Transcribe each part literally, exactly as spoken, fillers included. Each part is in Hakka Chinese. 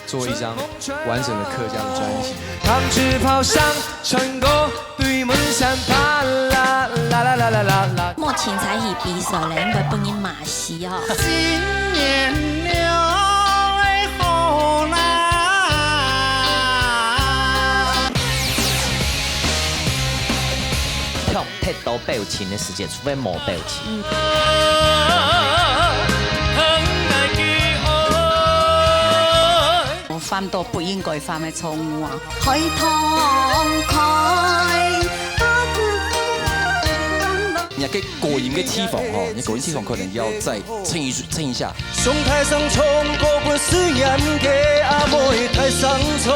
做一张完整的客家的专辑。糖纸炮响，穿过对门山，啪啦啦啦啦啦啦啦。莫凊彩去比赛咧，因为分人骂死哦。新年了，哎好啦。跳太多表情的时间，除非没表情。 我犯到不应该犯的错误啊。開通開。你个高音个地方吼，你高音地方可能要再撑一撑一下。上台上唱歌本思念个阿妹台上唱。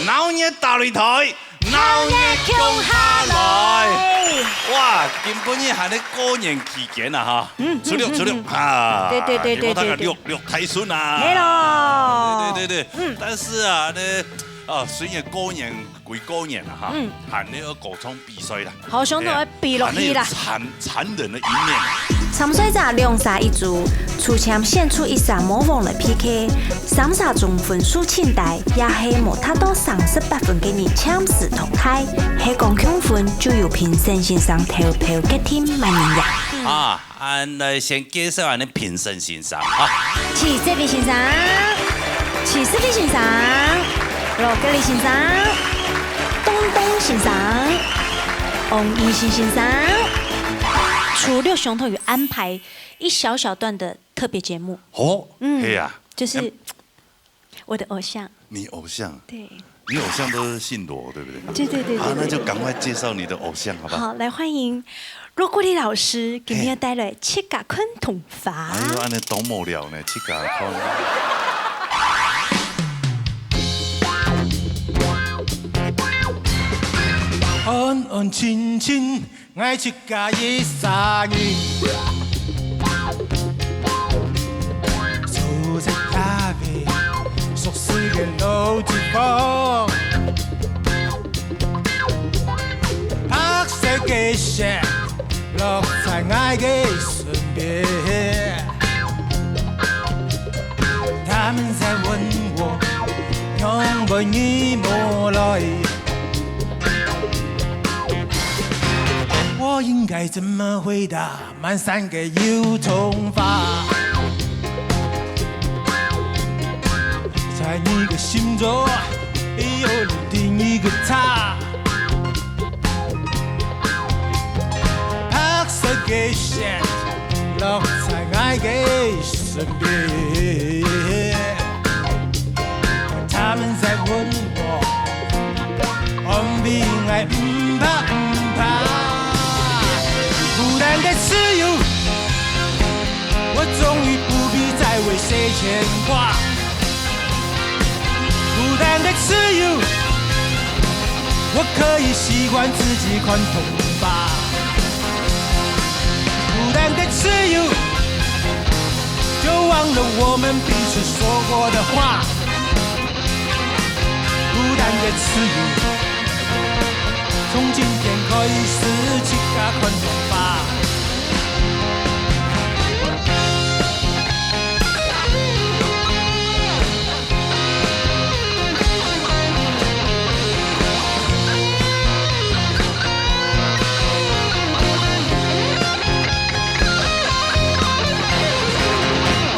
鬧熱打擂台，鬧熱共下來。哇，今晡日還係過年期間啊哈，嗯，初六，嗯，初六，嗯，嗯。啊，對，對，對，對，對，對。你莫大家六，六大順啊。係咯。對，對，對，對。嗯。但是啊，呢，啊，雖然過年歸過年啊哈，嗯。還係要歌唱比賽啦。 好，上台愛比落去啦。欸，還有殘，殘忍的一面。參賽者兩儕一組，抽籤選出一儕魔王來PK，三儕中分數盡低，也係無達到三十八分个人暫時淘汰。係講共分，就由評審先生投票決定麼人贏。啊， 恁來先介紹恁个評審先生啊。徐哲偉先生、徐世偉先生、羅格里先生、東東先生、王一新先生。初六上頭有安排一小小段的特別節目。哦，嗯，係啊。就是，嗯。 我的偶像。你偶像？對。你偶像都是姓羅，對不對？對，對，對，啊，對，對。那就趕快介紹你的偶像，好不好？好，來歡迎羅國立老師，今天帶來自家看同花。哎喲，恁呢當無聊呢，自家看。安安靜靜， 𠊎自家一儕人，坐在野外，熟悉个老地方。白色个雪落在𠊎个身邊，他們在問我，仰會你無來？ 我應該怎麼回答？滿山个油桐花，在你个心中，已有了第一個他。白色个雪，落在𠊎个身邊。 他們在問我，安慰𠊎毋怕毋怕。孤單个自由，我終於不必再為誰牽掛。孤單个自由，我可以習慣自己看童話。孤單个自由， 就忘了我們彼此說過的話。孤單的自由，從今天開始自家看童話。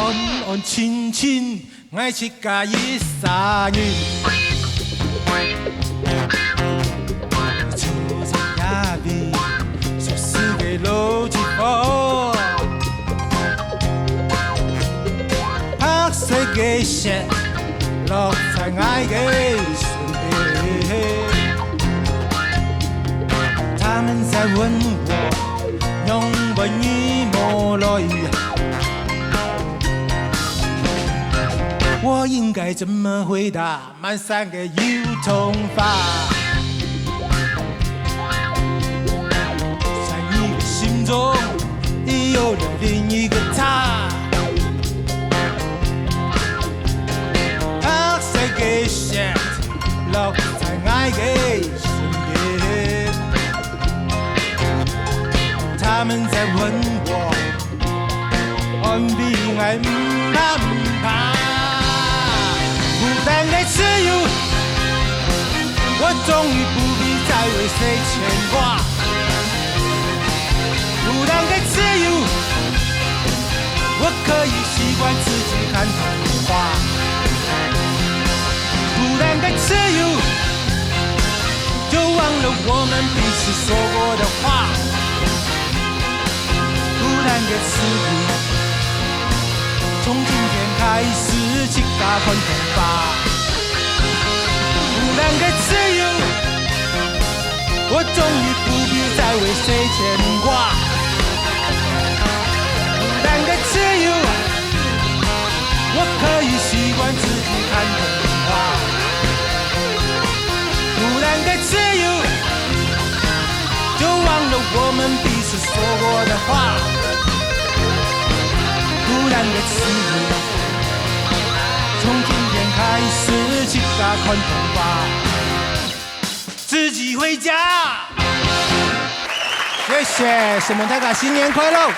安安靜靜，𠊎自家一儕人。坐在野外，熟悉个老地方。白色个雪，落在𠊎个身邊。他們在問我，永遠你無來。我應該怎麼回答滿山的油桐花？在你的心中，已有了另一個他。白色的雪落在我的身邊，他們在問我， 安慰𠊎毋怕，毋怕。孤單个自由，我終於不必再為誰牽掛。孤單个自由，我可以習慣自己看童話。孤單个自由，就忘了我們彼此說過的話。 孤單个自由，從今天開始自家看童話。孤單个自由，我終於不必再為誰牽掛。孤單个自由，我可以習慣自己看童話。孤單个自由， 就忘了我們彼此說過的話。孤單个自由，從今天開始自家看童話。自己回家。謝謝，承蒙大家新年快樂。哦，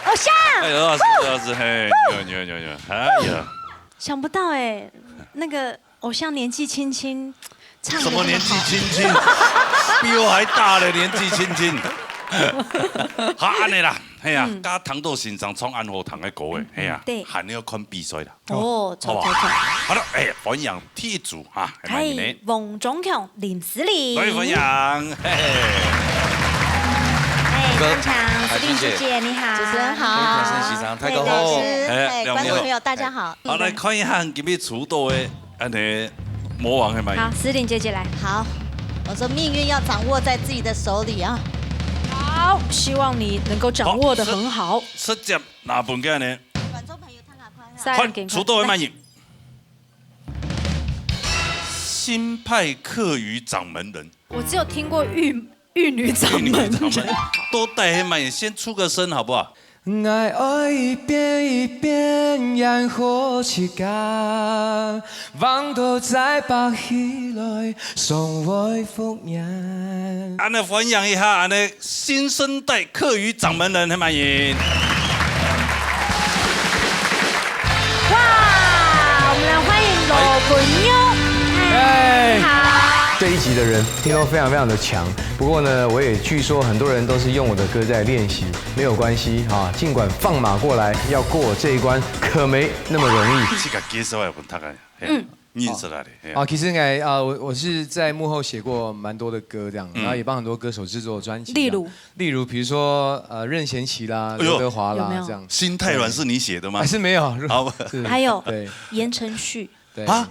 偶像，哎，劉老師，劉老師，嘿，你好，你好，你好，你好，哎呀，想不到哎，那個偶像年紀輕輕，唱得什麼年紀那麼好。輕輕？比我還大了，年紀輕輕。好，恁樣啦，係啊，加糖豆先生唱恁好聽个歌誒，係啊，對還要看比賽啦。哦，好不好？錯錯錯。好了，哎，歡迎第一組哈，係麼人呢？係黃忠強、林思玲。來歡迎，嘿嘿。哎，哥現場，思玲姐姐你好，主持人好你好先生大家好對對對哎哎，觀眾朋友大家好。好，來看一下今日出道的，恁呢魔王係麼人？好，思玲姐姐來。好，我說命運要掌握在自己的手裡啊。好，希望你能夠掌握得很好。直接拿分佢呢，觀眾朋友，大家看一下。三看出道的麼人？新派客語掌門人。我只有聽過玉玉女掌門人。到底係麼人？先出個聲好不好？ 𠊎愛一遍一遍演好自家，望到再爬起來，尚會復原。恁呢歡迎一下，恁呢新生代客語掌門人係麼人？哇，我們來歡迎老朋友。哎，你好。这一集的人听说非常非常的强，不过呢，我也据说很多人都是用我的歌在练习，没有关系哈，尽管放马过来，要过我这一关可没那么容易。自家介紹一下分大家，嗯，認識下你。啊，其实应该啊，我我是在幕后写过蛮多的歌这样，然后也帮很多歌手制作专辑这样。例如，例如比如说呃任贤齐啦、哎呦刘德华有没有啦这样。心太软是你寫的嗎还？是没有？好，是還有对言承旭，对啊，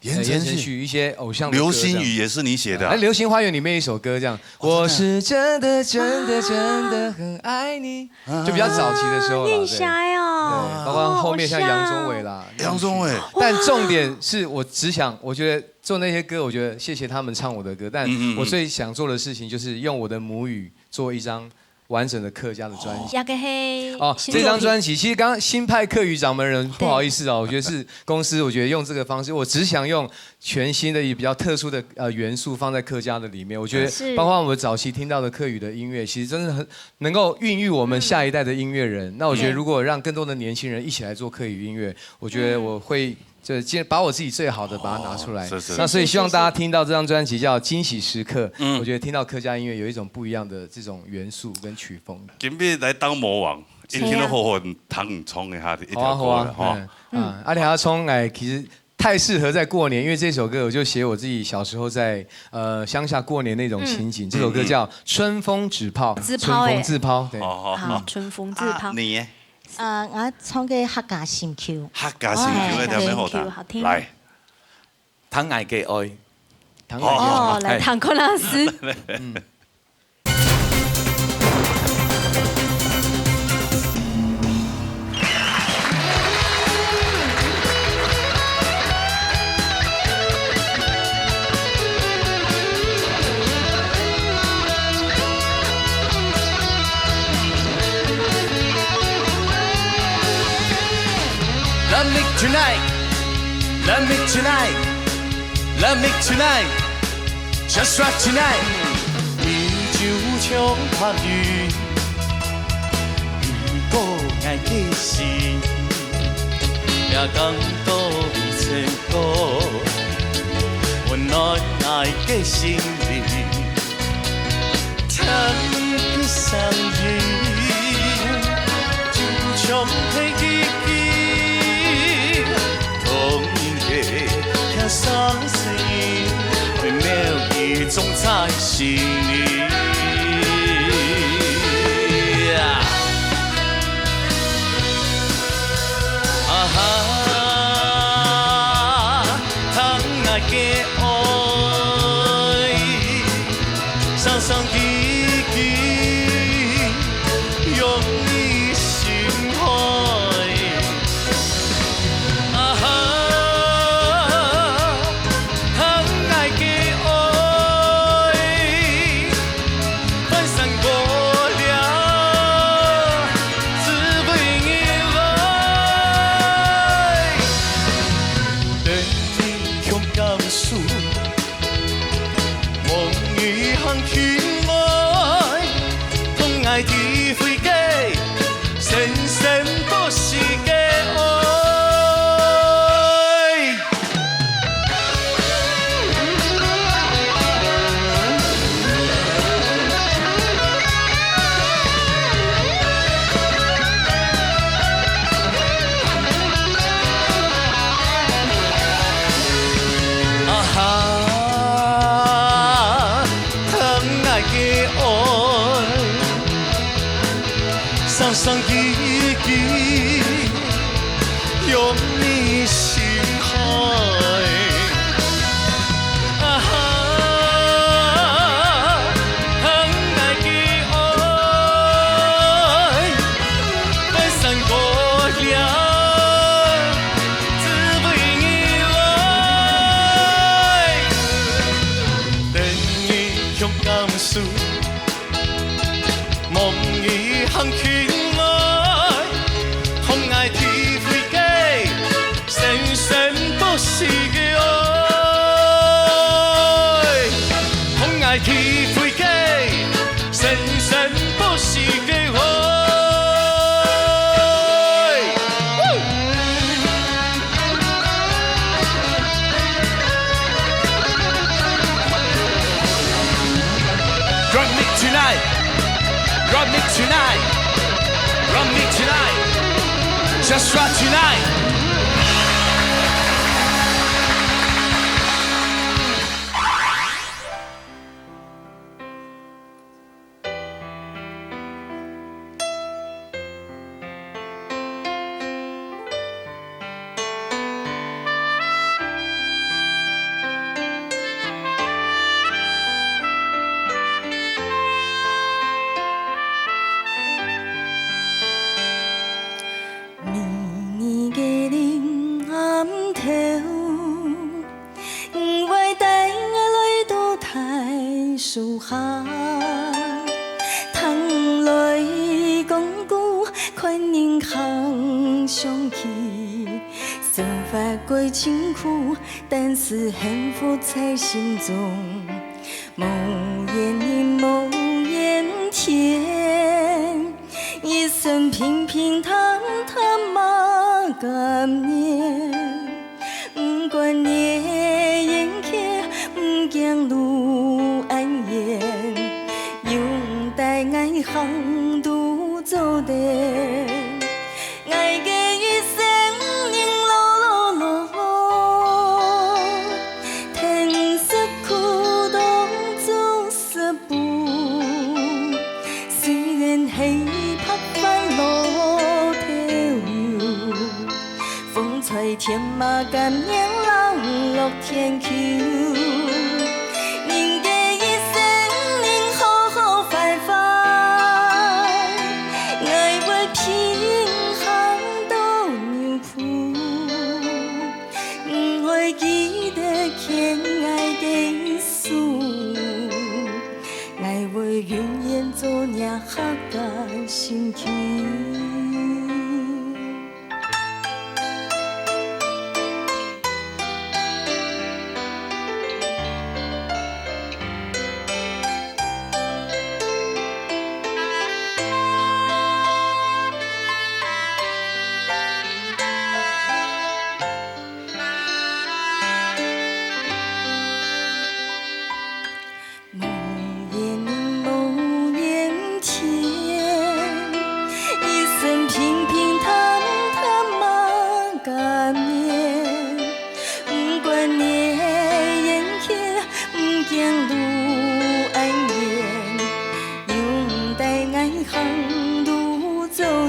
言呃承旭、言承旭一些偶像的歌流这样星雨也是你寫的啊哎，。流星花园里面一首歌这样，我是真的真的真的很爱你，就比较早期的时候啦。念对起来哦对，，包括后面像杨宗纬啦、杨宗纬，但重点是我只想，我觉得做那些歌，我觉得谢谢他们唱我的歌，但嗯嗯嗯我最想做的事情就是用我的母语做一张完整的客家的专辑。也个嘿，哦，新这张专辑，辑其实刚刚新派客语掌门人，不好意思哦，我觉得是公司，我觉得用这个方式，我只想用全新的、也比较特殊的呃元素放在客家的里面。我觉得，是包括我们早期听到的客语的音乐，其实真的很能够孕育我们下一代的音乐人。那我觉得，对如果让更多的年轻人一起来做客语音乐，我觉得我会。就尽把我自己最好的把它拿出来，哦是是那所以希望大家听到这张专辑叫《惊喜时刻》，我觉得听到客家音乐有一种不一样的这种元素跟曲风。今日來當魔王，一定要好好聽唱一下一條歌好啊好啊了，哈。嗯啊，阿里阿聰哎，其实太适合在过年，因为这首歌我就写我自己小时候在呃乡下过年那种情景。这首歌叫《春风纸炮》，纸炮哎春风纸炮，对。好好好，春风纸炮啊，你耶？呃，我唱个客家新曲。客家新曲一條咩好聽？好聽來，談愛个愛。唐哦哦，來，唐坤老師， Tonight, love me tonight, love me tonight, just right tonight。你就像白雲，雨過𠊎个心，也感到你成功，溫暖𠊎个心靈。 聽你个聲音，就像係一支動人个輕聲細語，微妙一種在心裡。啊哈！ 聽𠊎个愛，聲聲句句湧你心海。啊哈，聽𠊎个愛，翻山過嶺，只為你來。 等你共感受，夢裡行去愛，同𠊎體會个生生不息个愛。 啊哈，聽𠊎个愛，聲聲句句湧你心海。啊哈，聽𠊎个愛， 翻山過嶺，只為你來。等你共感受，夢裡行去愛，同𠊎體會个生生不息个愛，同𠊎體會个 生生不息个愛。Rock me tonight, rock me tonight, rock me tonight, just rock tonight.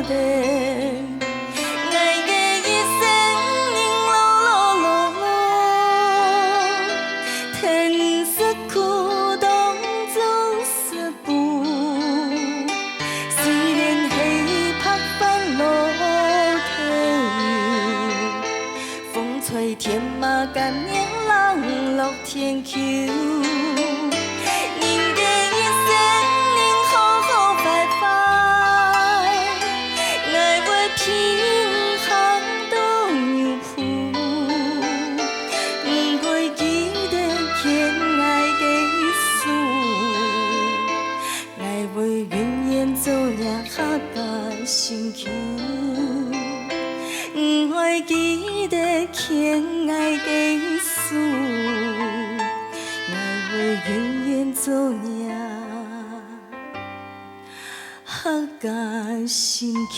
个，𠊎个一生人勞勞碌碌，甜食苦當總食補。雖然係白髮老頭，風吹天馬，甘願冷落 天球。人个一生人好好壞壞，𠊎會平衡到有譜，毋會記得牽𠊎个手，𠊎會永遠做若客家心臼。 毋會記得牽𠊎个手，𠊎會永遠做若客家心臼。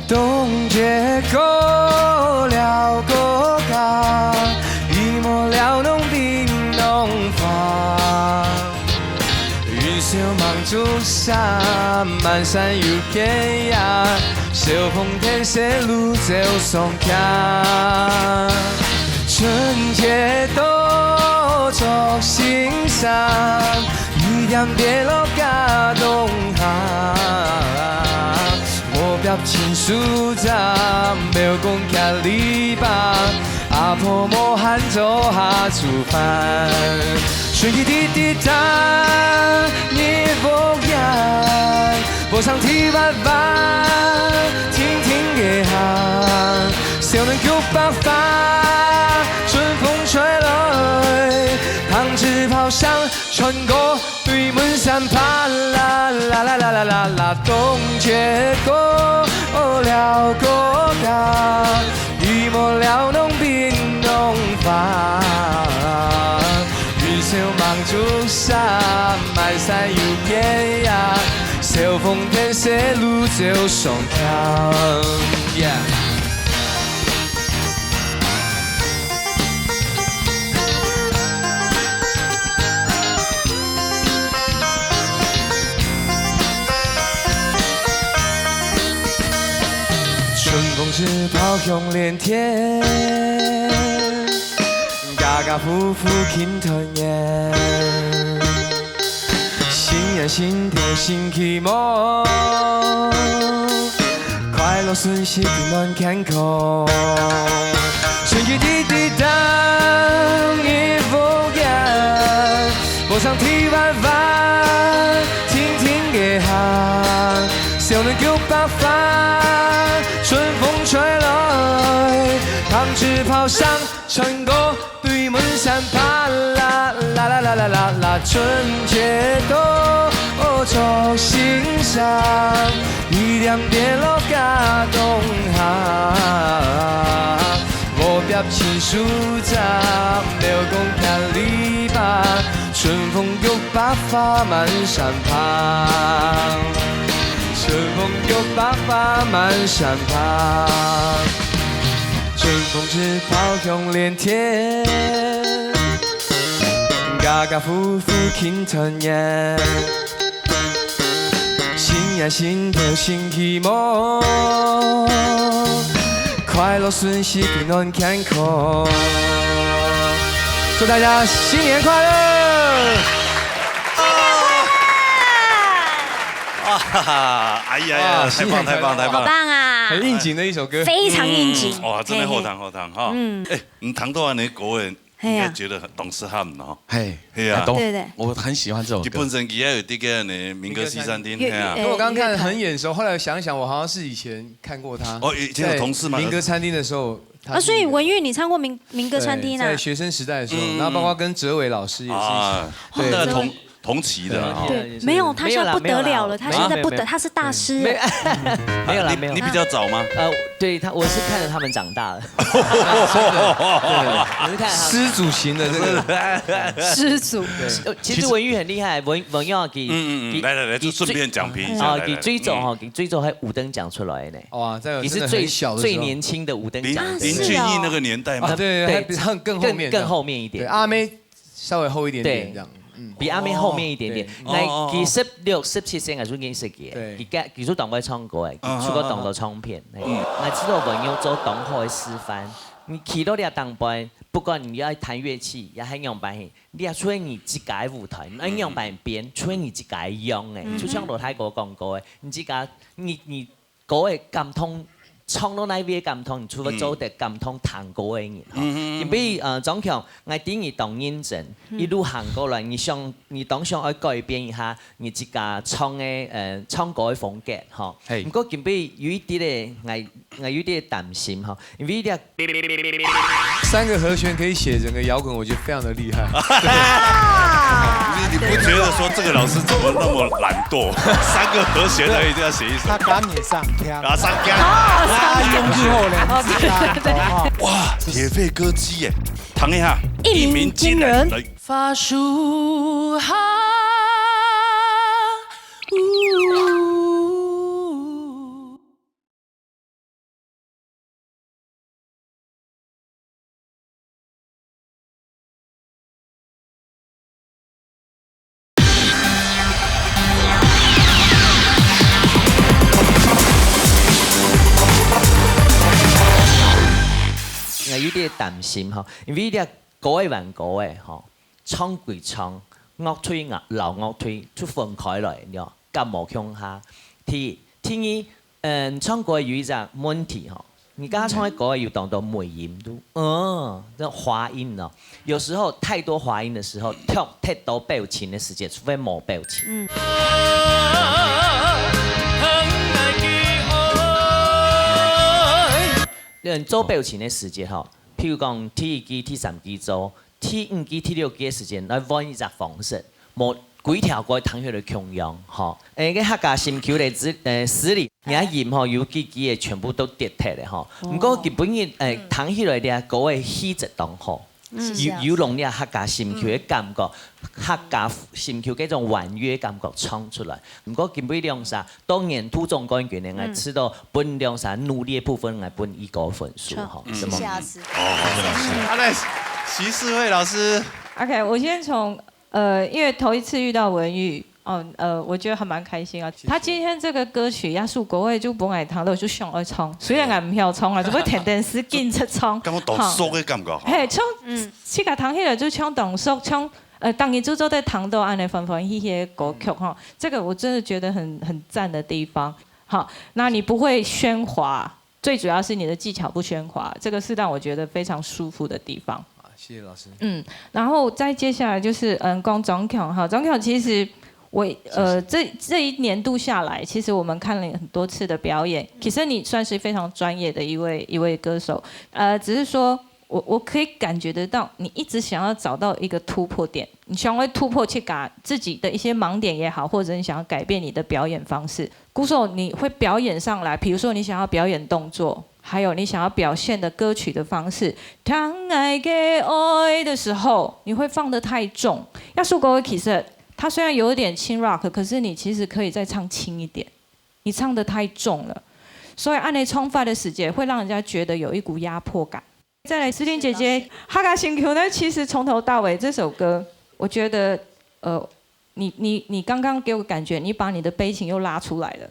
冬節過了國家，一抹尞濃冰濃花。 雲霄望著山，滿山有枝椏，小鳳跈細路走上街。春節到著新衫，一點跌落架棟下。 無別親手斬，廟公徛籬笆，阿婆無閒做下煮飯。春去滴滴答，日復夜，無常地滑滑，定定个行。小人腳白花，春風吹來，糖紙炮響，穿過 對門山爬，啦啦啦啦啦啦，冬節過了國家，一抹尞濃冰濃花。雲霄望著山，滿山有枝椏，小鳳跈細路走上街。Yeah。 春風紙炮響連天，家家戶戶慶團圓。 新年新頭新希望，快樂順序平安健康。春去滴滴答，日復夜，無常地滑滑，定定个行。小人腳白花，春風吹來，糖紙炮響， 穿過對門山爬，啦啦啦啦啦啦，春節到著新衫，一點跌落架棟下。無別親手斬，廟公徛籬笆，春風腳白花滿山爬，春風腳白花滿山爬。 春風紙炮響連天，家家戶戶慶團圓。新年新頭新希望，快樂順序平安健康。祝大家新年快樂！ 啊，哈哈，哎呀呀，哇，太棒，太棒，太棒！好棒啊！很应景的一首歌。非常应景。嗯，哇，真的好听，嘿，嘿。好听哈。嗯。哎，你听到恁个歌，嘿啊。应该觉得很，当时很喏。嘿，嘿啊。很多，对，对。我很喜欢这首歌。佢本身佢也有这个呢，民歌西餐厅，嘿啊。因为我刚刚看很眼熟，后来想一想，我好像是以前看过他。哦，以前有同事吗？在民歌餐厅的时候，他是那个，啊，所以文玉，你唱过民，民歌餐厅啊？对，在学生时代的时候，嗯。然后包括跟哲伟老师也是一起。啊，对。那同，哲伟同期的啊。对，没有，他现在不得了了，他现在不得，他是大师。没有啦，没有。你比较早吗？呃，对他，我是看着他们长大的。我是看着他们。师祖型的这个。师祖。呃，其实文玉很厉害，文文玉给，嗯嗯嗯，来来来，就顺便讲评一下，啊，给追踪哈，给追踪还五等奖出来呢。哇，这个真的很小的时候。你是最最年轻的五等奖。林林俊逸那个年代吗？啊，对，还比他更后面的。更更后面一点。对，阿妹稍微后一点点这样。嗯，比阿妹后面一点点。哦，对。哎，其实六十七岁，我就认识佢。对。佢个佢就当过唱歌哎，佢出过当多唱片。哎，我知道文玉做当好的示范。你去到这当班，不管你要弹乐器，也还样板，你要出你自家的舞台，你要样板编，出你自家的样哎，就像罗大哥讲过的，你自家，你你 歌个感动，唱到哪位个感动，除了做得感动聽歌个人吼。因為呃，張強，𠊎知你當認真，一路行過來，你想，你當想愛改變一下你自家唱个呃唱歌个風格吼。嘿。不過今晡有一點个，𠊎𠊎有點擔心吼，因為這三个和弦可以写整个摇滚，我觉得非常的厉害。你你不觉得说这个老师怎么那么懒惰？三个和弦而已，就要写一首。他敢也上天。啊，上天。他用之后呢？哦，对对对。哇，铁肺歌姬耶，弹一下，一鸣惊人。来。花树下，呜。 𠊎有點擔心吼，因為這歌仔還歌仔吼，唱歸唱，樂隊啊，老樂隊就分開來，你知道，感冒共下。第第二，嗯，唱歌有一隻問題吼，你剛剛唱的歌有當多尾音都，嗯，這滑音哦。有時候太多滑音的時候，跳太多表情的時間，除非無表情。嗯。嗯，做表情的時間吼，譬如講第一句、第三句做，第五句、第六句的時間來換一隻方式，無歸條歌聽起來共樣吼。誒，該客家心臼个詞，誒，詞裡，你看音吼有幾句个全部都跌忒了吼。毋過基本上，誒，聽起來這歌个氣質當好。 有有用這客家心臼个感覺，客家心臼該種婉約感覺唱出來。毋過今晡日兩儕當年度總冠軍呢，𠊎知道分兩儕努力个部分，𠊎分一個分數吼。謝謝老師。哦，好，謝謝老師。好嘞，徐世慧老師。OK，我先从呃，因为头一次遇到文玉，哦，呃，我觉得还蛮开心啊。谢谢。他今天这个歌曲《耶稣国》，我也就本来听到就想要唱，虽然俺不晓唱啊，只不过天天是跟着唱。感觉当熟的感觉哈。嘿，唱，嗯，自家听起来就唱当熟，唱呃，当然就做在听到安尼欢欢喜喜的歌曲哈，这个我真的觉得很很赞的地方。好，那你不会喧哗，最主要是你的技巧不喧哗，这个是让我觉得非常舒服的地方。啊，谢谢老师。嗯，然后再接下来就是，嗯，讲张强哈，张强其实我，呃，这这一年度下来，其实我们看了很多次的表演，其实你算是非常专业的一位一位歌手，呃，只是说我我可以感觉得到，你一直想要找到一个突破点，你想要突破去把自己的一些盲点也好，或者你想要改变你的表演方式。鼓手，你会表演上来，比如说你想要表演动作，还有你想要表现的歌曲的方式，《当爱个爱》的时候，你会放得太重。耶稣国》其实它虽然有一点轻 rock，可是你其实可以再唱轻一点，你唱得太重了。所以按呢唱法的时节，会让人家觉得有一股压迫感。再来，诗婷姐姐，《哈嘎星球》呢，其实从头到尾这首歌，我觉得，呃，你你你刚刚给我感觉，你把你的悲情又拉出来了，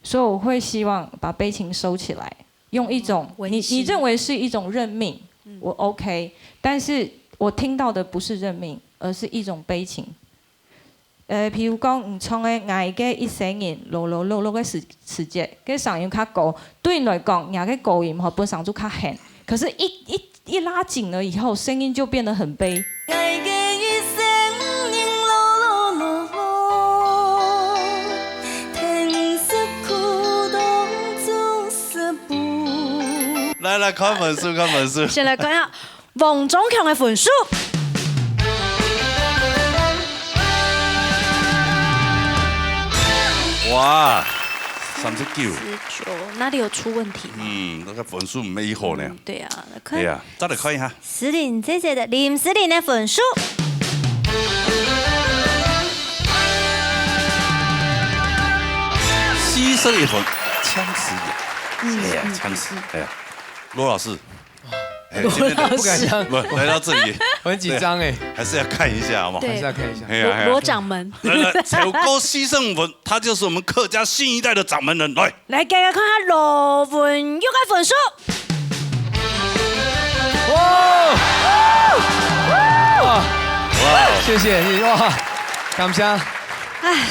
所以我会希望把悲情收起来，用一种你你认为是一种认命，我 OK，但是我听到的不是认命，而是一种悲情。呃，譬如讲，你唱个《爱个一生人》，勞勞碌碌个时时节，个声音较高，对你来讲，你个高音吼本身就较远，可是一一一拉紧了以后，声音就变得很悲。 来来，看分数，看分数。先来看一下王中强的分数。哇，三十九。十九，哪裡有出問題嗎？嗯，那個分數沒好呢。嗯，對啊，看，哎呀，再來看一下。詩琳姐姐的，林詩琳的分數。四十一分，強勢一點。嗯，哎呀，嗯，強勢，嗯。哎呀，羅老師，哎，羅老師。今天的，不敢想。不，來到這裡，我很緊張哎。對，還是要看一下，好不好？對。還是要看一下。哎呀，哎呀。羅，羅掌門。來，來，超過四十五分，他就是我們客家新一代的掌門人。來。來，大家看下羅文玉的分數。哇！哇！哇！謝謝，謝謝，哇！感謝。哎，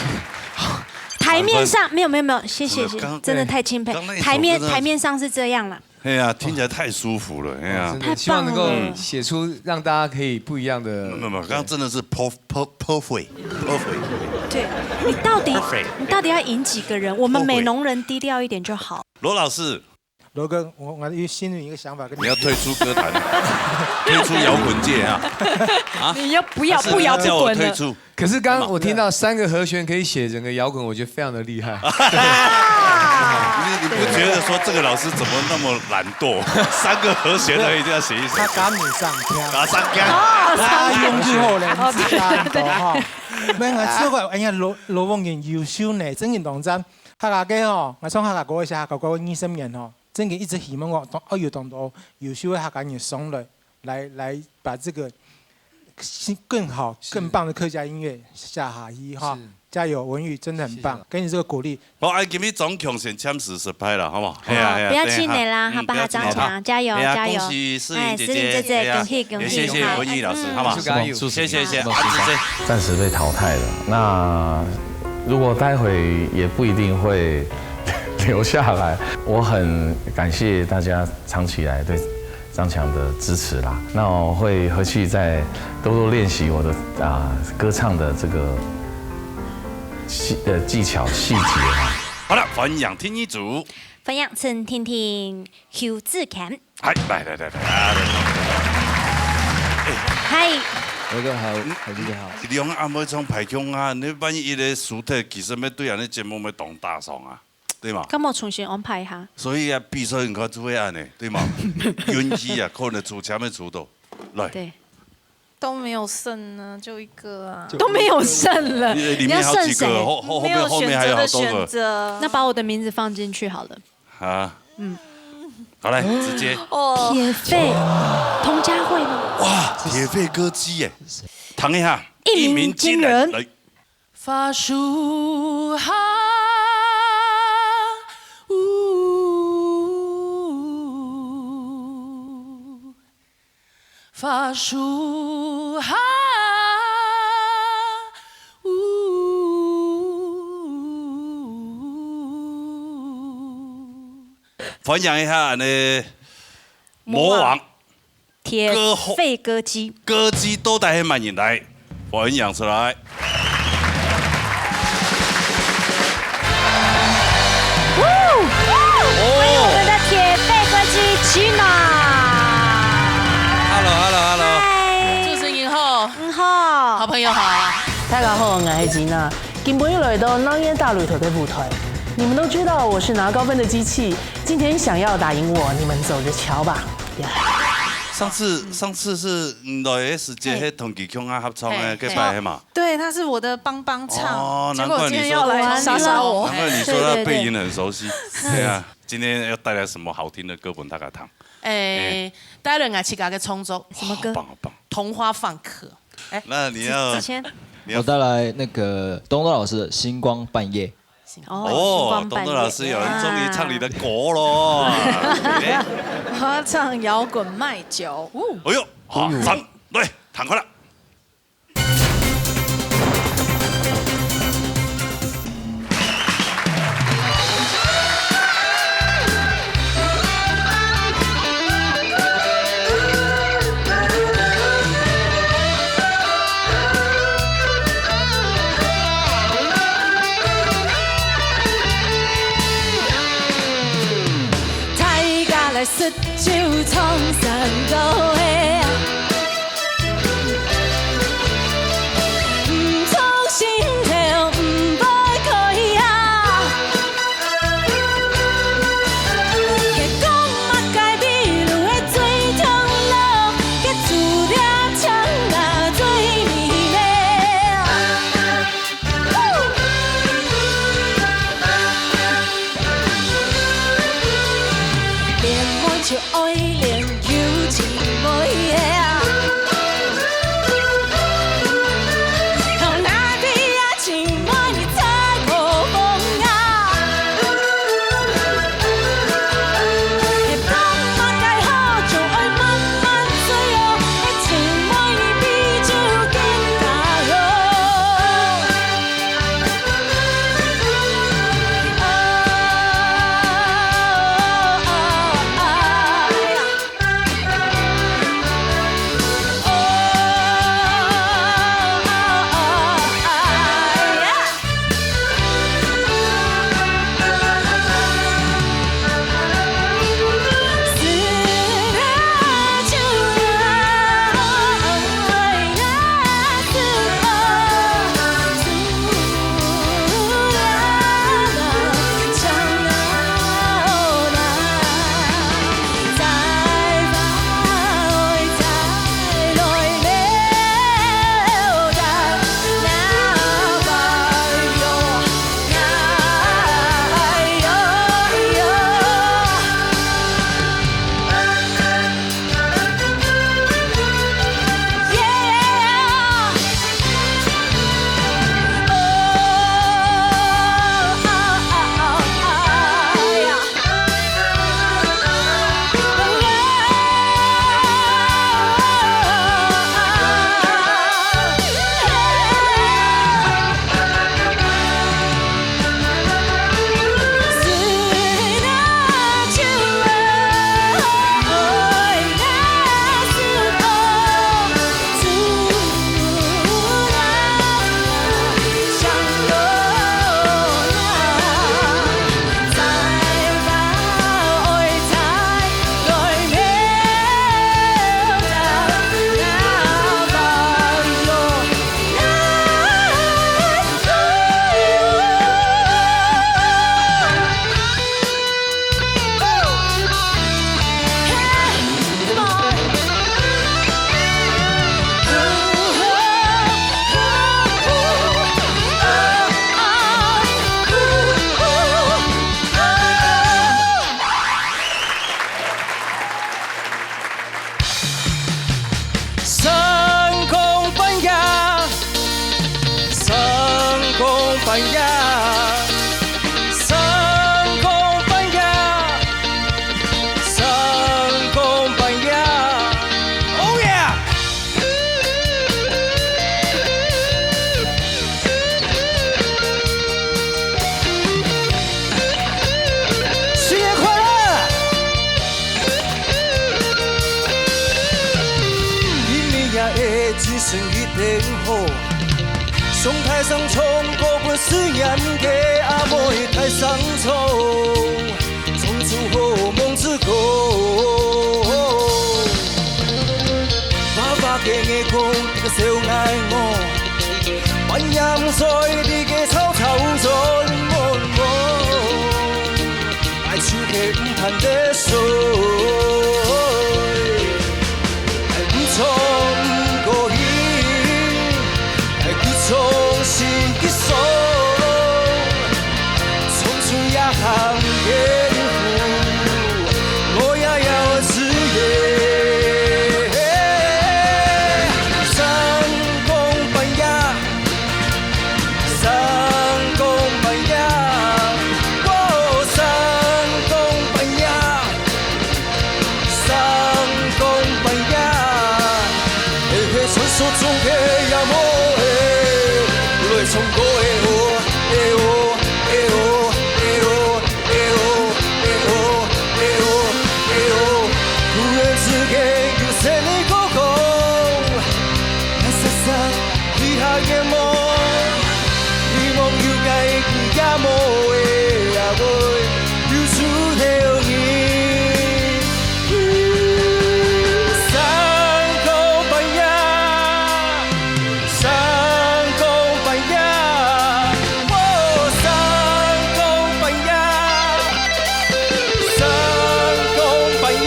台面上，滿分。沒有，沒有，沒有，謝謝，謝謝，真的，剛，真的太欽佩。剛那一首真的，台面，台面上是這樣啦。 哎呀，聽起來太舒服了，哎呀。哦，真的，太棒了。希望能夠寫出讓大家可以不一樣的。沒有，沒有，剛剛真的是 perf-，per-，perfect，perfect。對，你到底，perfect。你到底要贏幾個人？我們美濃人低調一點就好。羅老師。羅哥，我，我有新的一個想法跟你，你要退出歌壇，退出搖滾界啊？啊？你要不要，還是你要叫我退出？不搖不滾了？ 可是剛剛我聽到三個和弦可以寫整個搖滾，我覺得非常的厲害。你，你不覺得說這個老師怎麼那麼懶惰？三個和弦都一定要寫一首。他趕不上聽。趕上聽。哦，他用最後兩字啊，哦，對，對，對。哈。沒有啊，這個，哎呀，羅，羅文玉優秀呢，真的當讚。客家个吼，𠊎唱客家歌个時候，客家歌二十年吼，真的一直希望講，哦，有當多優秀的客家人上來，來，來把這個 新，更好、是。更棒的客家音樂下下去哈。是。加油，文玉真的很棒，謝謝。給你這個鼓勵。好，哎，今日總共先簽字失敗了，好不好？好。係啊，係啊，不要氣餒啦，等一下。嗯，哈，把它當強，不要氣餒。加油，係啊，加油。恭喜詩琳姐姐，哎，詩琳姐姐，係啊，恭喜，恭喜，也謝謝文玉老師，好。好不好？加油。謝謝，謝謝，啊，謝謝。暫時被淘汰了。那如果待會也不一定會留下來，我很感謝大家長期以來對 張強的支持啦。那我會回去再多多練習我的，啊，歌唱的這個細，呃，技巧細節啊。好了，歡迎第二組。歡迎陳婷婷、邱志強。嗨，來，來，來，來，啊，來。嗨。羅哥好，嗯。海姐好。兩個阿妹唱排腔啊，你萬一一個輸忒，其實要對咱的節目要當打爽啊。 對嘛？該無重新安排一下。所以啊，比賽你看就會恁呢，對嘛？運氣啊，可能出錢也出到。來。對。都沒有剩呢，就一個啊。都沒有剩了，你，你裡面好幾個，你要剩誰？後，後，後面，後面還有好多個。沒有選擇的選擇。那把我的名字放進去好了。啊。嗯。好，來，直接。哦。鐵肺，佟佳慧嗎？哇，鐵肺歌姬耶。等一下，一鳴驚人。一鳴驚人，來。 花樹下，嗚，花樹下，嗚。歡迎一下，恁呢，魔王。 鐵肺歌姬。歌后，歌姬到底係麼人來？歡迎出來。哦。歡迎我們的鐵肺歌姬Gina。Hello，hello，hello。嗨。主持人好。你好。好朋友好。大家好，我係Gina。今晡日來到鬧熱大鑢頭个舞台，你們都知道我是拿高分的機器，今天想要打贏我，你們走著瞧吧。 上次，上次係你來个時節，嘿。係同佢共下合唱个，嘿，該擺係嘛？嘿。對，他是我的幫幫唱，哦，結果今天要來殺殺我。難怪你說，難怪你說他背影很熟悉。對，對，對。對啊，今天要帶來什麼好聽的歌分大家聽？欸，欸。帶來𠊎自家个創作。什麼歌？好棒，好棒。《桐花放客》。欸，那你要，子，子謙。你要，我帶來那個東東老師的《星光半夜》。 哦，哦，星光半夜。東東老師有人終於唱你的歌囉。啊。欸。我要唱搖滾麥酒。哦。哎喲，好，哎喲。讚，來，彈快了。 大家來食酒唱山歌个啊，毋唱心頭毋會開啊。生意挺好，上大聲唱歌分思念个阿妹大聲唱，唱出好夢之歌。爸爸个眼光，个小眼光，半夜毋睡，你个吵吵吵，梦梦。 爱出去毋盼得水，爱毋错毋过瘾，爱去重新去爽，冲出夜行的路，我也要自由。三更半夜， 三更半夜，喔，三更半夜，三更半夜，嘿嘿，传说中的夜幕，嘿，来唱歌，哎喔，哎喔，哎喔，哎喔。 哎喔，哎喔，哎喔，哎喔，突然之间有声音讲讲，那啥啥，你还眼梦，你梦有个一个夜幕的夜晚，有出头你。三更半夜，三更半夜，喔，三更半夜。 三更半夜，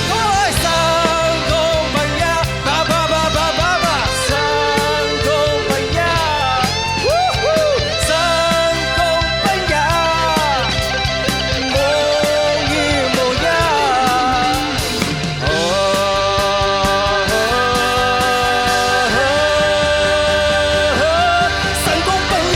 我来三更半夜，叭叭叭叭叭叭，三更半夜，呜呼，三更半夜，梦一梦呀。 三更半夜。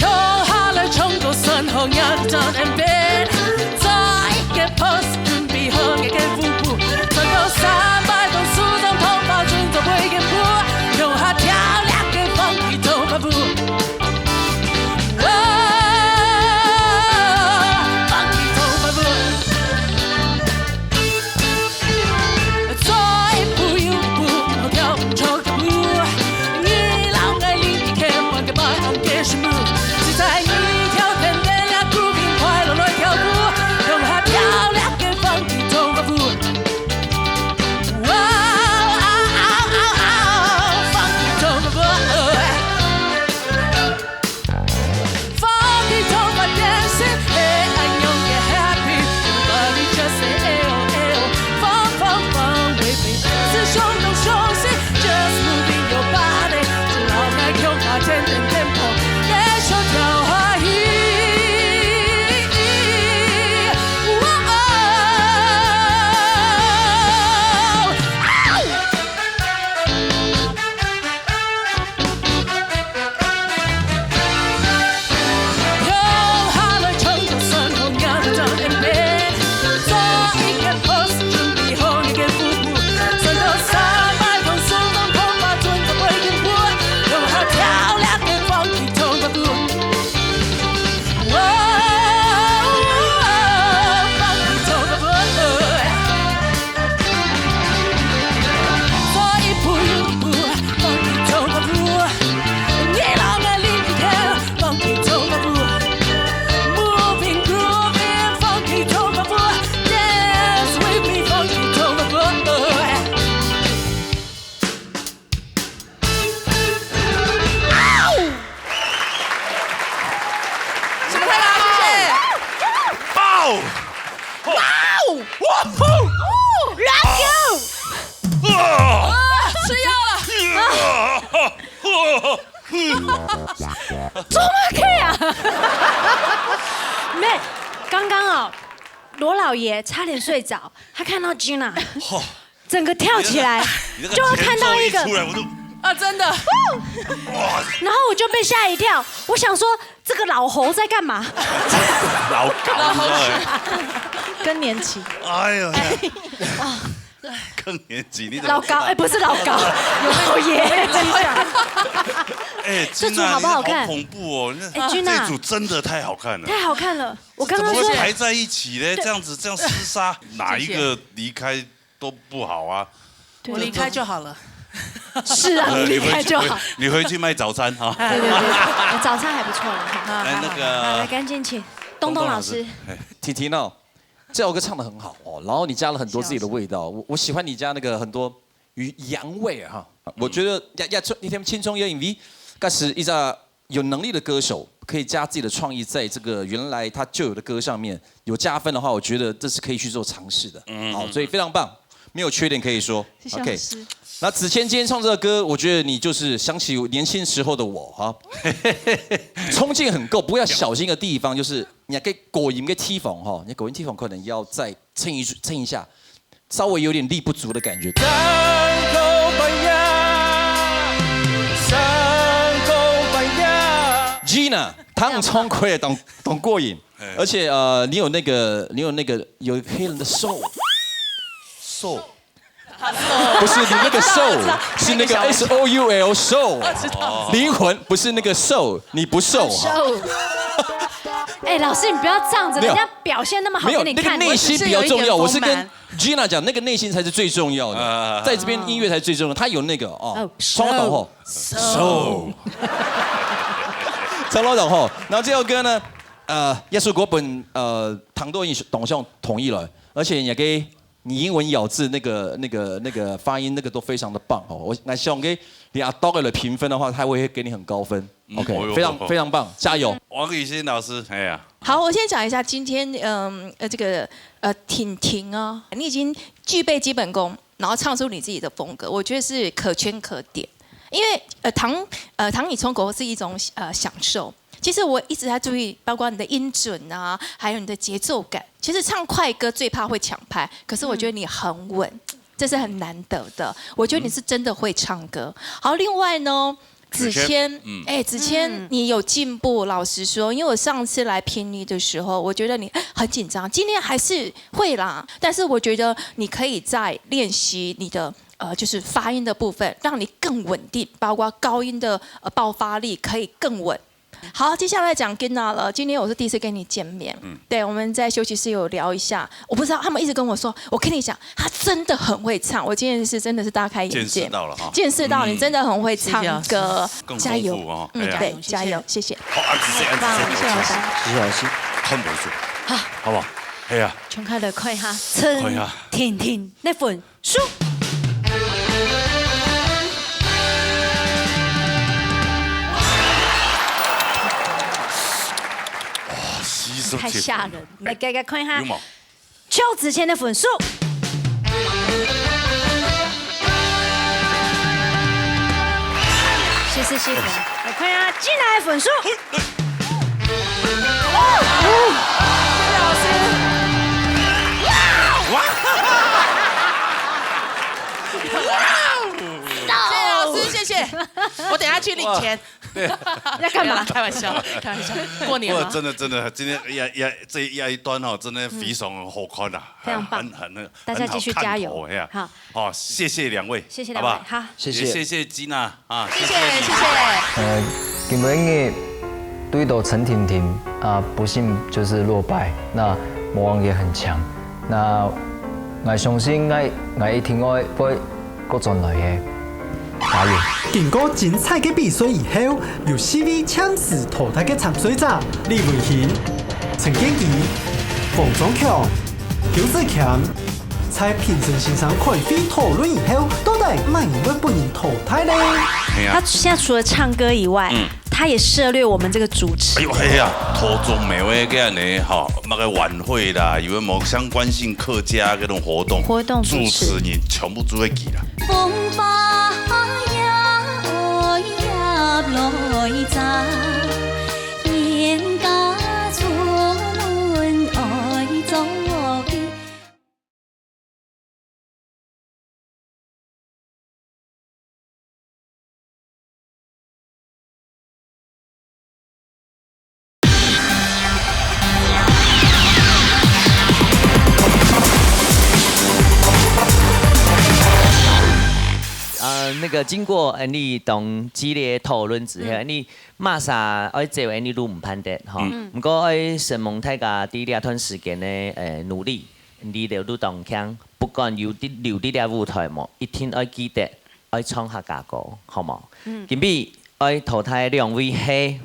共下來唱歌算好，若个站and band，做一个pose，準備好你个舞步，轉到三擺動，手掌同花準做背景舞，共下跳這个funky頭發舞。喔，funky頭發舞。 做一步又一步，好跳舞，唱跳舞。你老愛你一天，換個白紅的事物。只在你跳天地啦，grooving快樂來跳舞，共下跳這个funky頭發舞。哇，啊，啊，啊，啊，funky頭發舞。 Funky頭發dancing，嘿，恁樣个happy。Everybody just say哎喲哎喲，放放放，waving，是相當相信，just moving your body，就老愛共下天天tempo，來小跳下去。哇哦！ 哇哦！哇哦！哇哦！哇哦！啊，吃药了！做么个啊？妹，刚刚哦，罗老爷差点睡着，他看到 Gina，嚯，整个跳起来，你那个就会看到一个，你那个拳头一出来，我都，啊，真的。哇，然后我就被吓一跳，我想说这个老猴在干嘛？老猴，你知道吗？更年期。哎呦，更年期，你怎么知道？老高，哎，不是老高，老爷。哎，这组好不好看？Gina，你好恐怖哦！那，哎，Gina，这组真的太好看了。太好看了，我刚刚说，怎么会排在一起嘞？对。这样子，这样厮杀，哪一个离开都不好啊。对。我离开就好了。是啊，你离开就好。你回去，你回去卖早餐哈。对对对，我早餐还不错了哈。哎，那个，好，来，赶紧请东东老师。东东老师，哎。婷婷哦，这首歌唱得很好哦，然后你加了很多自己的味道，我，我喜欢你加那个很多于洋味哈。我觉得也，也，一点青春洋味，但是一个有能力的歌手可以加自己的创意在这个原来他就有的歌上面有加分的话，我觉得这是可以去做尝试的。嗯。好，所以非常棒，没有缺点可以说。谢谢老师。OK，那子谦今天唱这个歌，我觉得你就是想起年轻时候的我哈。冲劲很够，不过要小心一个地方，就是你个高音个地方哈，你高音地方可能要再撑一，撑一下，稍微有点力不足的感觉。Gina，唱唱可以当，当过瘾，哎。而且，呃，你有那个，你有那个，有黑人的 soul。Soul。不是，你那个 soul，是那个 S O U L soul，灵魂，不是那个 soul，你不瘦哈。瘦。哎，老师，你不要这样子，没有。人家表现那么好给你看。没有，那个内心比较重要。我只是有一点丰满。我是跟 Gina 讲，那个内心才是最重要的，啊。在这边音乐才是最重要。他有那个哦，哦，超老吼，瘦，超老吼。然后这首歌呢，呃，也是我本，呃，唐多影董兄同意了，而且也给你英文咬字那个、那个、那个发音那个都非常的棒哦。我，我想给你阿刀来评分的话，他会给你很高分。嗯，OK，哎呦，非常，非常棒，加油。王雨欣老师，哎呀。好，我先讲一下今天，嗯，呃，这个，呃，婷婷哦，你已经具备基本功，然后唱出你自己的风格，我觉得是可圈可点。因为，呃，唐，呃，唐以冲口是一种，呃，享受。其实我一直在注意，包括你的音准啊，还有你的节奏感。其实唱快歌最怕会抢拍，可是我觉得你很稳，这是很难得的。我觉得你是真的会唱歌。好，另外呢，子谦，子谦，嗯。哎，子谦，嗯。你有进步，老实说，因为我上次来评你的时候，我觉得你很紧张，今天还是会啦，但是我觉得你可以再练习你的，呃，就是发音的部分，让你更稳定，包括高音的，呃，爆发力可以更稳。好，接下来讲 Gina 了。今天我是第一次跟你见面，嗯。对，我们在休息室有聊一下，我不知道，他们一直跟我说，我跟你讲，他真的很会唱，我今天是真的是大开眼界，见识到了哈。见识到你真的很会唱歌，嗯。谢谢老师。更丰富哦，嗯，哎呀。对，加油，谢谢。好，恁仔細，恁仔細，棒，谢谢老师。谢谢老师。看分数，好不好？哎呀，全开来看一下，看一下。陈婷婷，你分数。 哇，四十七分。太吓人，来，给，给看一下。有吗？邱子谦的分数。谢谢，谢谢。来看一下 Gina 的分数。 哇！谢谢老师，谢谢。我等下去领钱。哇，对。要干嘛？没有啦，开玩笑，开玩笑。过年嘛。不过真的，真的，今天压，压，这压一段哦，真的非常好看啊，嗯。非常棒。很，很，很，大家继续加油。很好看头，哎呀。好。哦，谢谢两位，谢谢两位，好不好？好。谢谢。也谢谢 Gina。 啊，谢谢，谢谢你。谢谢。呃，今晡日對到陳婷婷啊，不幸就是落敗，那無望也很強。那𠊎相信𠊎，𠊎一定會，會過轉來个。加油！經過精彩个比賽以後，有四位暫時淘汰个參賽者：李文興、陳建奇、黃章強、邱子謙。 在評審先生開會討論以後，到底麼人會分人淘汰呢？係啊。他現在除了唱歌以外，嗯。他也涉獵我們這個主持。哎喲，係啊，土著廟个恁呢，吼，麼个晚會啦，有無相關性客家該種活動，活動主持。主持人全部做得佢啦。个經過恁呢當激烈討論之後，嗯。恁呢麼儕愛走恁呢路毋盼得吼。嗯。毋過愛承蒙大家在這段時間个，呃，努力，你兜都當慶，不管有得留在這舞台無，一定愛記得愛唱客家歌，好無？嗯。今晡日愛淘汰兩位係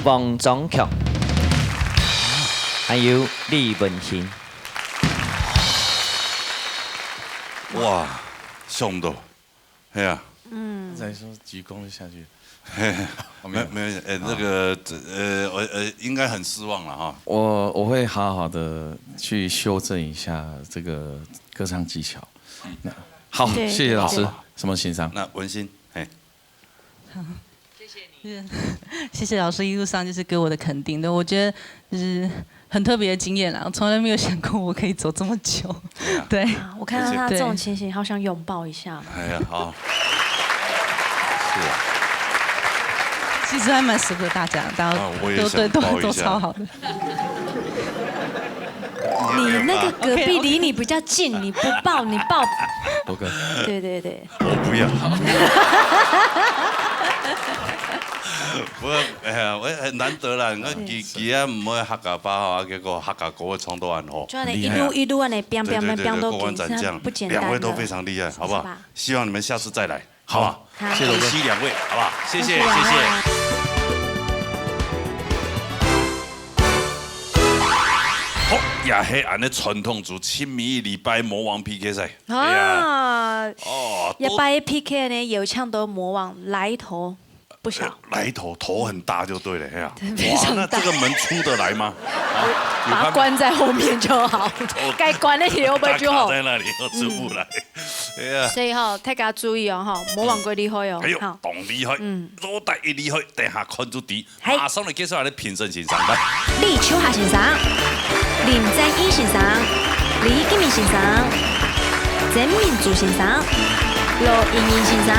黃章強，還有李文興。哇，想毋到，係啊。嗯。再說鞠躬就下去。嘿，哦，沒有。沒有，沒有，哎，那個，呃，呃，呃，應該很失望了哈。我，我會好好地去修正一下這個歌唱技巧。嗯。那，好，對，謝謝老師。對。什麼欣賞？那文興，嘿。 謝謝老師一路上就是給我的肯定，對，我覺得就是很特別的經驗啦，我從來沒有想過我可以走這麼久。對啊。對。啊，我看到他這種情形，好想擁抱一下。哎呀，好。是啊。其實還蠻適合大家，大家都，啊，我也想抱一下。對，都，都超好的。你那個隔壁離你比較近，你不抱，你抱。我跟，對，對，對。 我不要。不過，哎呀，我很難得啦，你看佢，佢也毋會客家話吼，啊，結果客家歌會唱到恁好。就恁呢，很厲害啊。一路，一路恁呢，變，變，變，對，對，對，變到今，對，過關斬將，不簡單了。兩位都非常厲害，好不好？是吧？希望你們下次再來，好不好？好。好。謝謝龍哥。恭喜兩位，好不好？謝謝，謝謝。恭喜兩位。好，也係恁呢傳統組，清明一禮拜魔王P K賽。 哎呀。啊，哦，這擺个P K呢，有請到魔王來頭不小。呃，來頭，頭很大就對了，哎呀。非常大。哇，那這個門出得來嗎？啊，有看嗎？把它關在後面就好，哦。該關的時候不就好？卡在那裡，出不來。嗯。哎呀。所以吼，大家注意哦，吼，魔王過厲害哦，哎呦，吼。當厲害，嗯。老大一厲害，等下看就知。 嘿。馬上來介紹𠊎个評審先生，來。李秋霞先生、林正義先生、李金明先生、曾明珠先生、羅英英先生。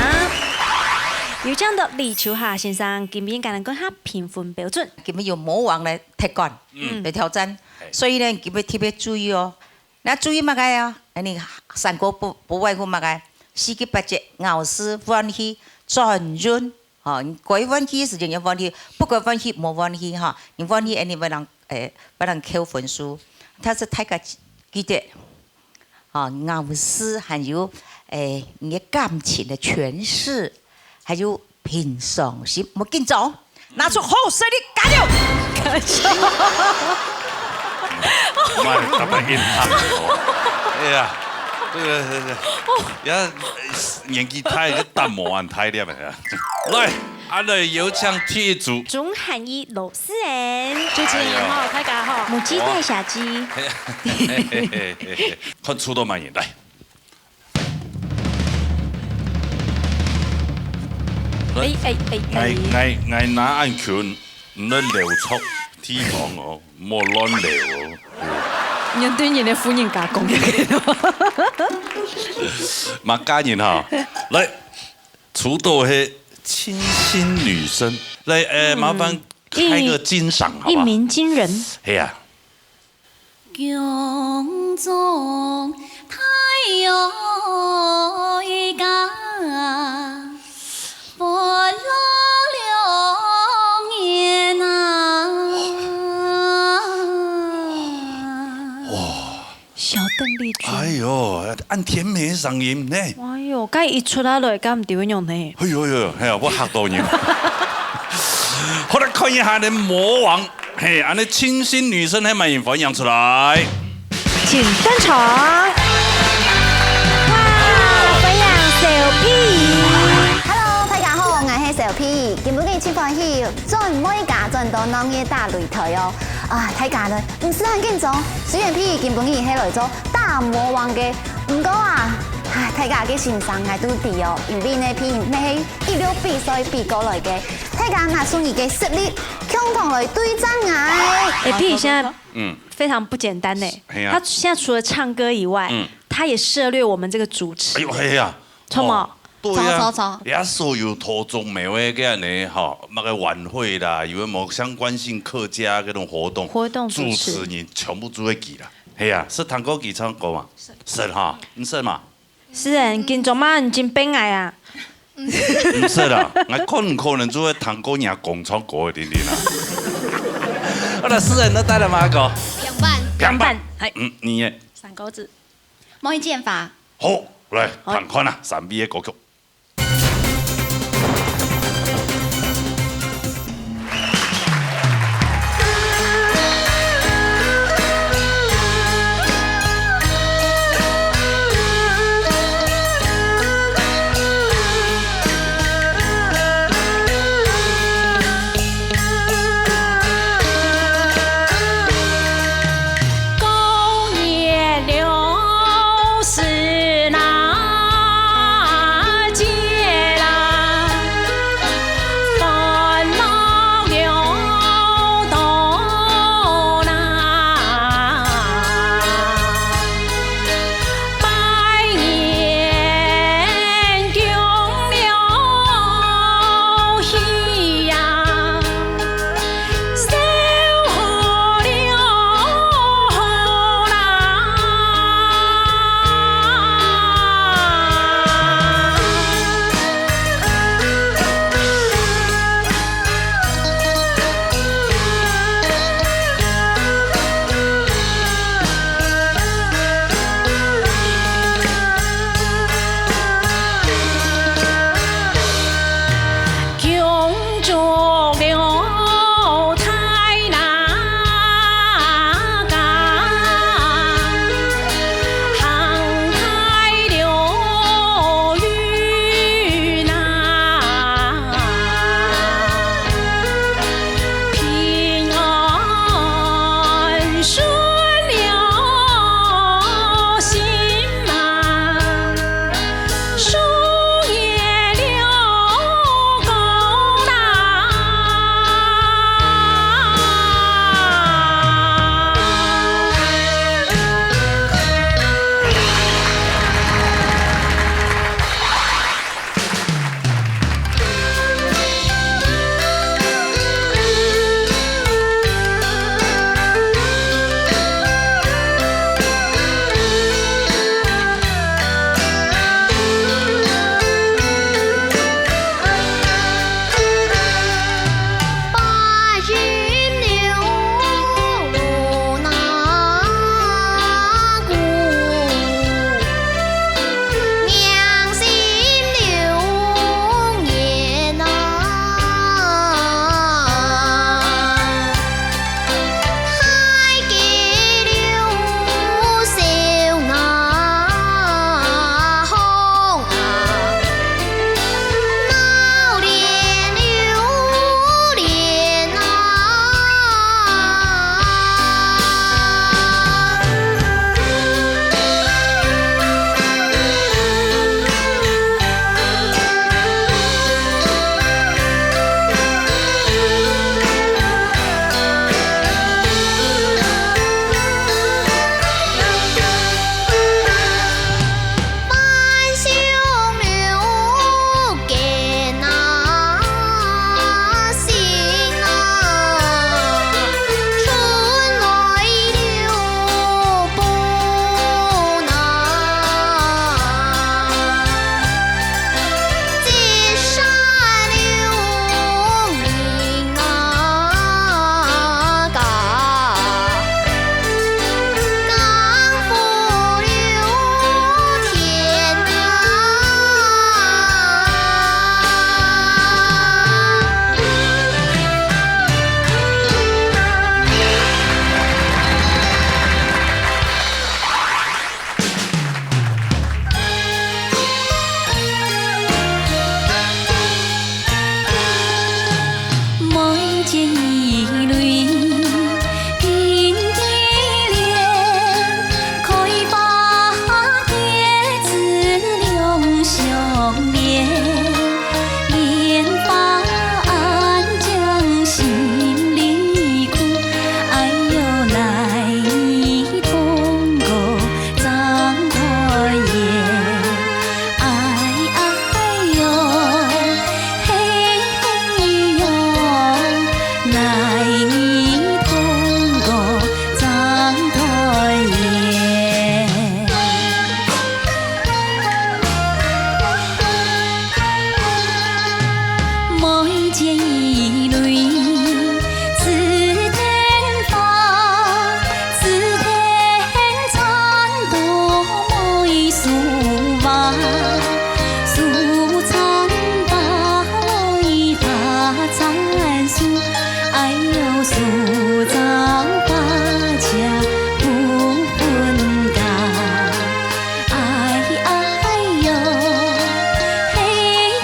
有請到李秋霞先生，今晡日摎𠊎等講下評分標準。今晡日有魔王來踢館，嗯。來挑戰，嘿。所以呢，今晡日特別注意哦。 那注意麼个啊？恁呢，山歌不，不外乎麼个？四季八節，咬字、換氣、轉韻。吼，你該換氣个時節你換氣，不該換氣無換氣吼。你換氣，恁呢會讓，誒，會讓扣分數。但是大家記得，吼，咬字還有，誒，你个感情个詮釋，還有 平常心，莫緊張，拿出好勢力，加油！莫特別硬漢哦。哎呀，這個，這個，呀，年紀大，這膽無恁大粒个呀。來，啊，來，有請第一組。鍾涵怡老師人。主持人好，大家好。母雞帶小雞。哎呀，嘿嘿嘿嘿嘿，看出到滿意，來。 哎，哎，哎，哎。𠊎，𠊎，𠊎拿恁近，毋好留錯地方哦，莫亂留哦。你對你个夫人家講一下。麼个人哈，來，出道係清新女聲，來，呃，嗯。麻煩開個金嗓，好不好？一鳴驚人。係啊。 宮中太后一家，不老龍顏啊。哇。小鄧麗君。哎喲，恁甜美个聲音呢。哎喲，該一出來，敢毋知會仰呢？哎喲喲，哎呀，𠊎嚇到人。好，來看一下你魔王 嘿，恁呢清新女聲係麼人，歡迎出來。請登場。哇，歡迎小P。Hello，大家好，𠊎係小P。今晡日真歡喜，轉妹家轉到鬧熱大擂台哦。啊，大家呢，毋使恁緊張，雖然P今晡日係來做打魔王个，毋過啊，唉，大家个心聲𠊎都知哦，因為呢，P乜係一路比賽比過來个。 大家拿出你个實力，共同來對戰𠊎。哎，P現在嗯。非常不簡單呢。嘿啊。他現在除了唱歌以外，嗯。他也涉獵我們這個主持。哎喲，嘿呀。著無？哦，對呀。著，著，著。人家所有頭中尾个恁呢，吼，那個晚會啦，有沒有相關性客家那種活動，活動主持。主持人全部都會記啦。係啊，識聽過佢唱歌嘛？識哈，你識嘛？是欸，今朝嘛你真變矮啊！毋識啦，𠊎看毋可能就會聽過若公唱歌个玲玲啊。好啦，詩人都帶了嗎？哥，平板。平板，係。嗯，你呢？三個字。莫一劍法。好，來，好。看看啊，三B个歌曲。这一蕊紫藤花，紫藤缠到梅树椏，树缠花，梅花缠树，哎哟，树缠花才不分家。 哎哎哟，嘿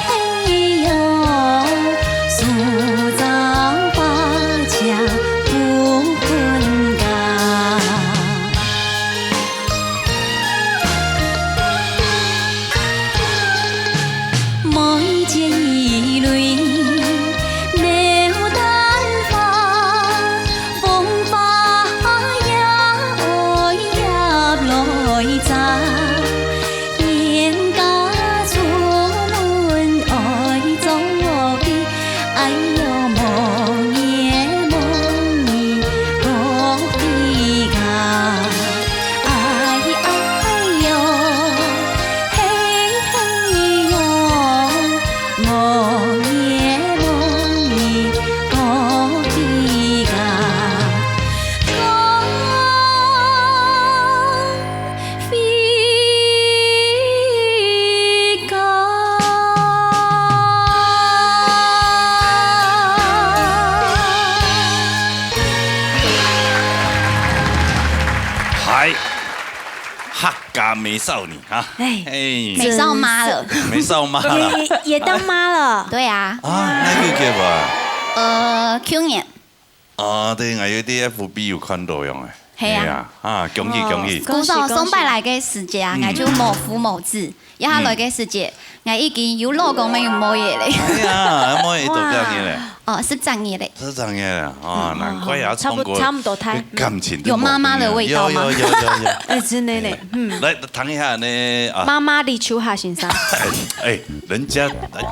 嘿哟，树上花甲不分家。每节一蕊牡丹花， 风花也爱夹来摘，人家出门爱着个，哎哟，望也望你个飞啊，哎哎哟，嘿嘿哟。 望也望你个飞啊，个飞啊。嗨，客家美少女啊，哎，哎， 美少妈了。美少妈啦。也，也当妈了。对啊。啊，哪个月份啊？呃，去年。啊，对，我有在F B有看到样诶。嘿啊。嘿啊，啊，恭喜，哦，恭喜。鼓手送拜来个时节啊，嗯。我就无夫无子，要下来个时节，我已经有老公没有妹仔了。哎呀，妹仔多少年了？哇。哦，十三年了。十三年了，啊，嗯。难怪啊，差不，唱歌差不多大。感情都有妈妈的味道吗？有，有，有，有，有。哎，真的呢，嗯。来，谈一下呢，啊。妈妈李秋霞先生。哎，人家，哎，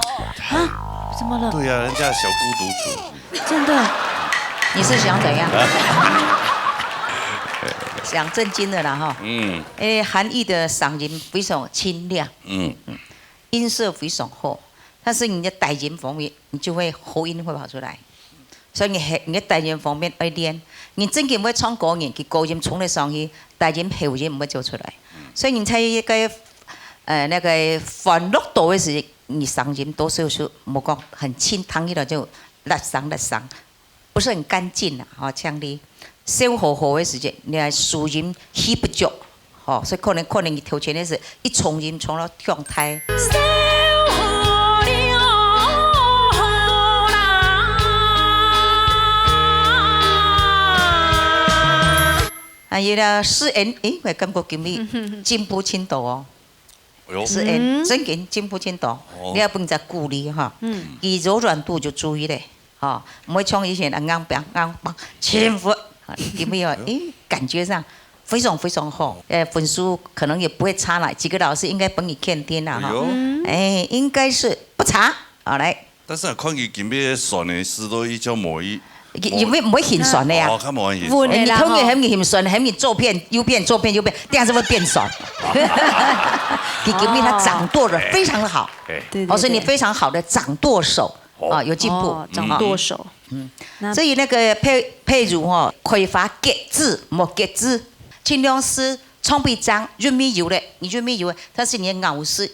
啊，怎么了？对啊，人家小孤独主。 真的。你是想怎样？讲正经的啦，哈。嗯。诶，韩奕的嗓音非常清亮，嗯。音色非常好，但是你的低音方面，你就会喉音会跑出来，所以你还，你的低音方面要练。你正经会唱歌人，佢高音冲了上去，低音喉音毋會走出來，所以你在一个，呃，那个歡樂度的時，你嗓音多少是無講很清，聽起來就辣聲辣聲。 不是很乾淨啦，吼，像你燒火候的時節，你个收音起不足，吼，所以可能，可能你頭前的是一重音衝到上台。燒好了，好啦。啊，有了四N，誒，我感覺今日進步真多哦。 哎呦。是，嗯。真个進步真多，哦。你要分人家鼓勵哈。嗯。佢柔軟度就注意咧，哈，毋會像以前啊，硬拚，硬拚，全部，哈，今日哦，哎呦。誒，感覺上非常非常好，呃，分數可能也不會差啦，幾個老師應該幫你肯定啦，哈。哎呦。嗯。哎，應該是不差，好，來。 但是啊，看佢今日个酸个時都依舊無一，佢，佢毋會，毋會嫌酸个啊。哦，佢無嫌酸。穩个啦，你通常喊佢嫌酸，喊佢左片右片，左片右片，這樣子會變酸。佢今日他掌舵得非常的好，哎。對，對，哦，所以你非常好的掌舵手，哦。啊，有進步。哦，掌舵手。嗯。那所以那個佩，佩如哦，開發格子，無格子，盡量係唱片正，韻味有咧，你韻味有咧，但是你个咬字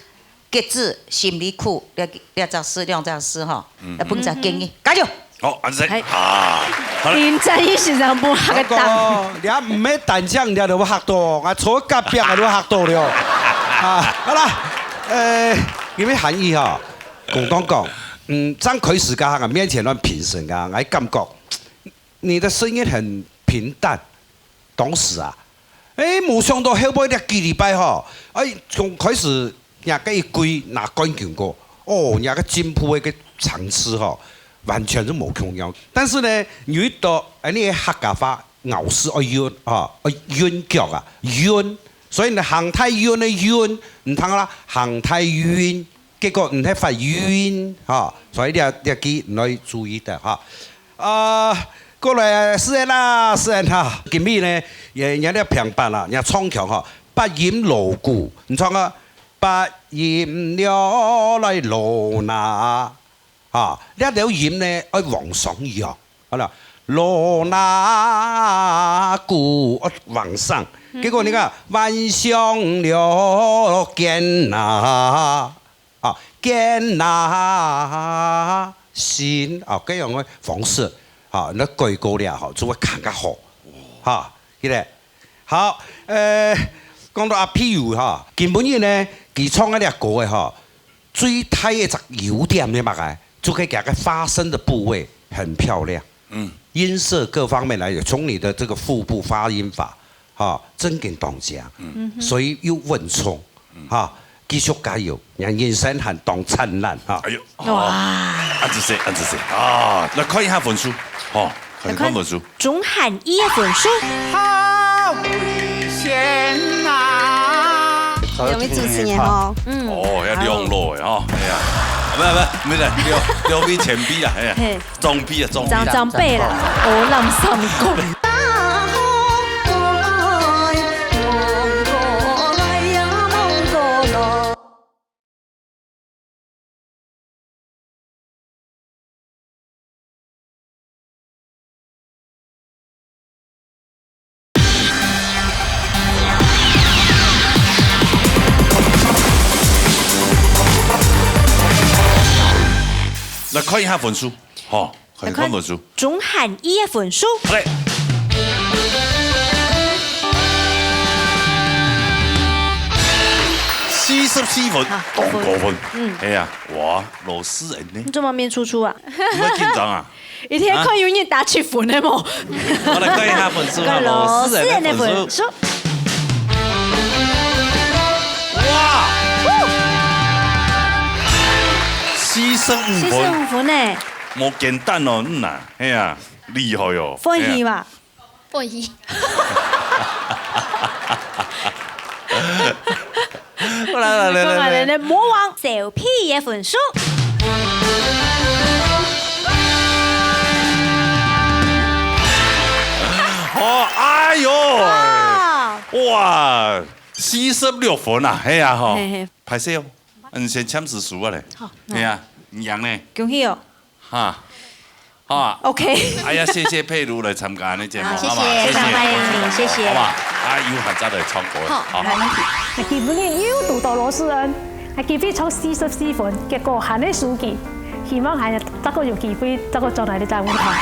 格子、心裡苦，這，這隻字、兩隻字吼，嗯。來分隻建議，嗯哼。加油！好，恁仔。嘿。啊，好了。林正義先生無嚇个檔。我講，你毋係單淨，你都嚇到，𠊎坐隔壁𠊎都嚇到了。啊，好啦，呃，因為韓奕哈，講講講，嗯，正開始个，𠊎面前亂評審个，𠊎感覺你的聲音很平淡，當時啊， 誒，無想到後背這幾禮拜吼，誒，從開始若个一季拿冠軍過，哦，若个進步个層次吼，完全係無共樣。但是呢，有一道，誒，你个客家話咬字愛韻，吼，愛韻腳啊，韻。所以呢，行大運个韻，毋通啦，行大運。 結果毋係發韻，吼，所以這，這句你愛注意个，吼。啊，過來，四N啦，四N哈，今日呢，也，也這平板啦，也唱腔吼，八音鑼鼓，你唱啊，八音了來鑼那，啊，這兜音呢，愛往上揚，好了，羅那古，哦，往上。結果你看，萬象了，見那，啊，見那心，啊，這樣个方式，啊，你改過了，吼，就會看較好，哈，記得。 好，呃，講到阿譬如哈，今晡日呢，佢唱个這歌个哈，最大个一隻優點係麼个？就係佢个發聲的部位很漂亮，嗯。音色各方面來講，從你的這個腹部發音法，哈，真經當強，嗯。所以又穩重，嗯。哈，繼續加油，讓人生還當燦爛哈。哎喲，哇。恁仔細，恁仔細啊！來看一下分數，吼，看，看分數。 鍾漢一个分數。好危險啊！兩位主持人吼，嗯。哦，愛兩路个吼，哎呀，毋係，毋係，毋係，兩，兩位前輩啊，哎呀，嘿。長輩啊，長輩。長，長輩啦，哦，咱三公。來看一下分數，吼，看一下分數。鍾漢一个分數。好嘞。四十四分，好，當高分。嗯。哎呀，哇，老師人呢？你怎麼面粗粗啊？你毋緊張啊？ 一定愛看有人打七分个無？我來看一下分數哈，看老師人个分數。老師人个分數。哇！四十五分。四十五分呢。無簡單哦，嗯呐，嘿啊，厲害哦。歡喜吧？嘿啊。歡喜。 好，來，來，來，來，來。來，來，魔王小P个分數。哦，哎喲，啊。哇，四十六分啊，嘿啊，吼，嘿，嘿。歹勢哦，嗯，先暫時輸啊咧。好，嘿啊，你贏呢？恭喜哦。 哈，好啊。OK。哎呀，謝謝佩如來參加這節目，好，謝謝，好吧？謝謝，謝謝，謝謝。好吧？啊，有閒再來唱歌，好，好。沒問題。那基本上又堵到羅世恩，那佢非常四十四分，結果還係輸佢，希望還能再過有機會，再過轉來的再問他。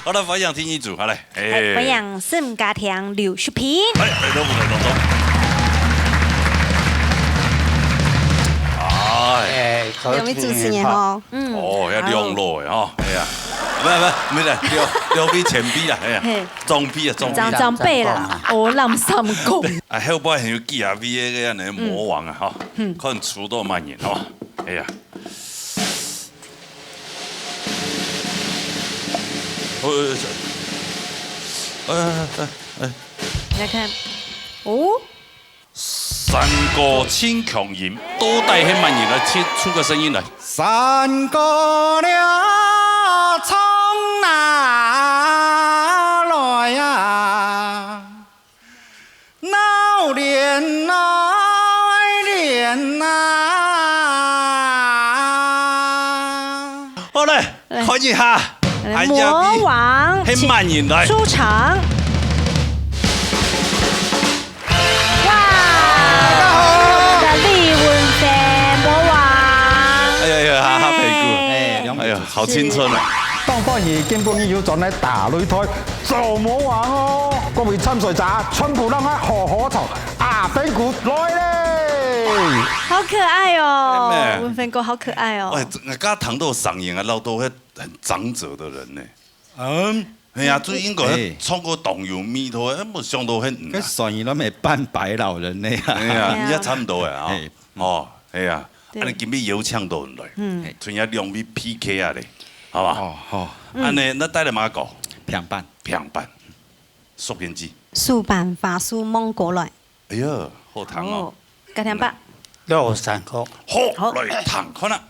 好了，歡迎第二組，好嘞。 哎，哎。歡迎沈家庭劉淑萍。哎，來到舞台當中。哎。哎，兩位主持人吼，嗯。哦，要兩路个吼，哎呀，不，不，不是，兩，兩位前輩啦，哎呀，嘿。長輩啊，長輩。長，長輩啦，哦，咱三公。哎，後背還有幾下位个那魔王啊，哈，嗯。看出到滿眼哦，哎呀。 呃，呃，呃，呃。來看，哦。山歌盡強音，到底係麼人來出，出个聲音來？山歌了，唱哪來啊？ 鬧連來連啊。好嘞，來。看一下，來，哎呀，魔王，係麼人來？請出場。哇，我們的李文飛，魔王。哎呀呀，哈哈，佩姑。哎，兩位主持人。哎呀，好青春啊。當歡喜，今晡日又轉來打擂台， 做魔王哦！各位參賽者，全部讓𠊎好好唱，阿飛哥來咧！好可愛哦，哎，妹。文飛哥好可愛哦。喂，𠊎剛聽到聲音啊，老到係很長者的人呢。嗯。哎呀，最近个，哎。唱歌當有味道，哎，無想到很，該算伊都沒半百老人呢。哎呀，哎呀。也差不多个啊。哎。哦，哎呀，對。恁樣今日邀請到人來，嗯。同這兩位P K啊咧，好吧？哦，好。恁樣，那帶來麼个歌？平板。 平板，縮編輯。樹板花樹夢過來。哎呀，好聽哦。哦，該聽吧。六三歌。好，好。來聽看啊。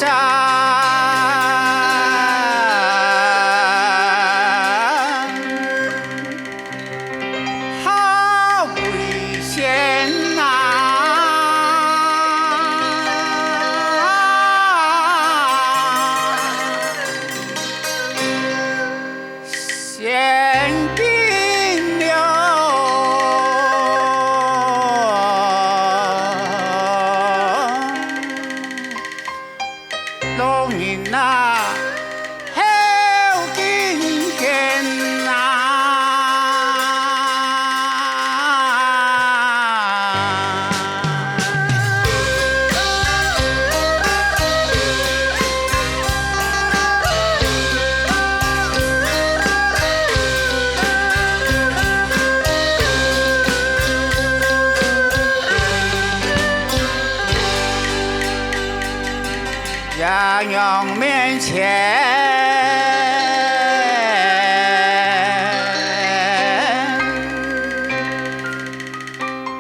啊，好危险啊！险境了。 老人啊，好敬虔啊！爷娘面前，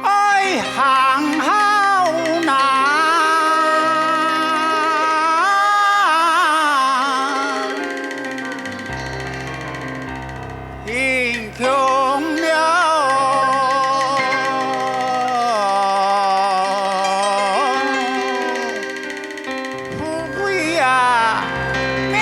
愛行好難。 贫穷了，富貴啊，命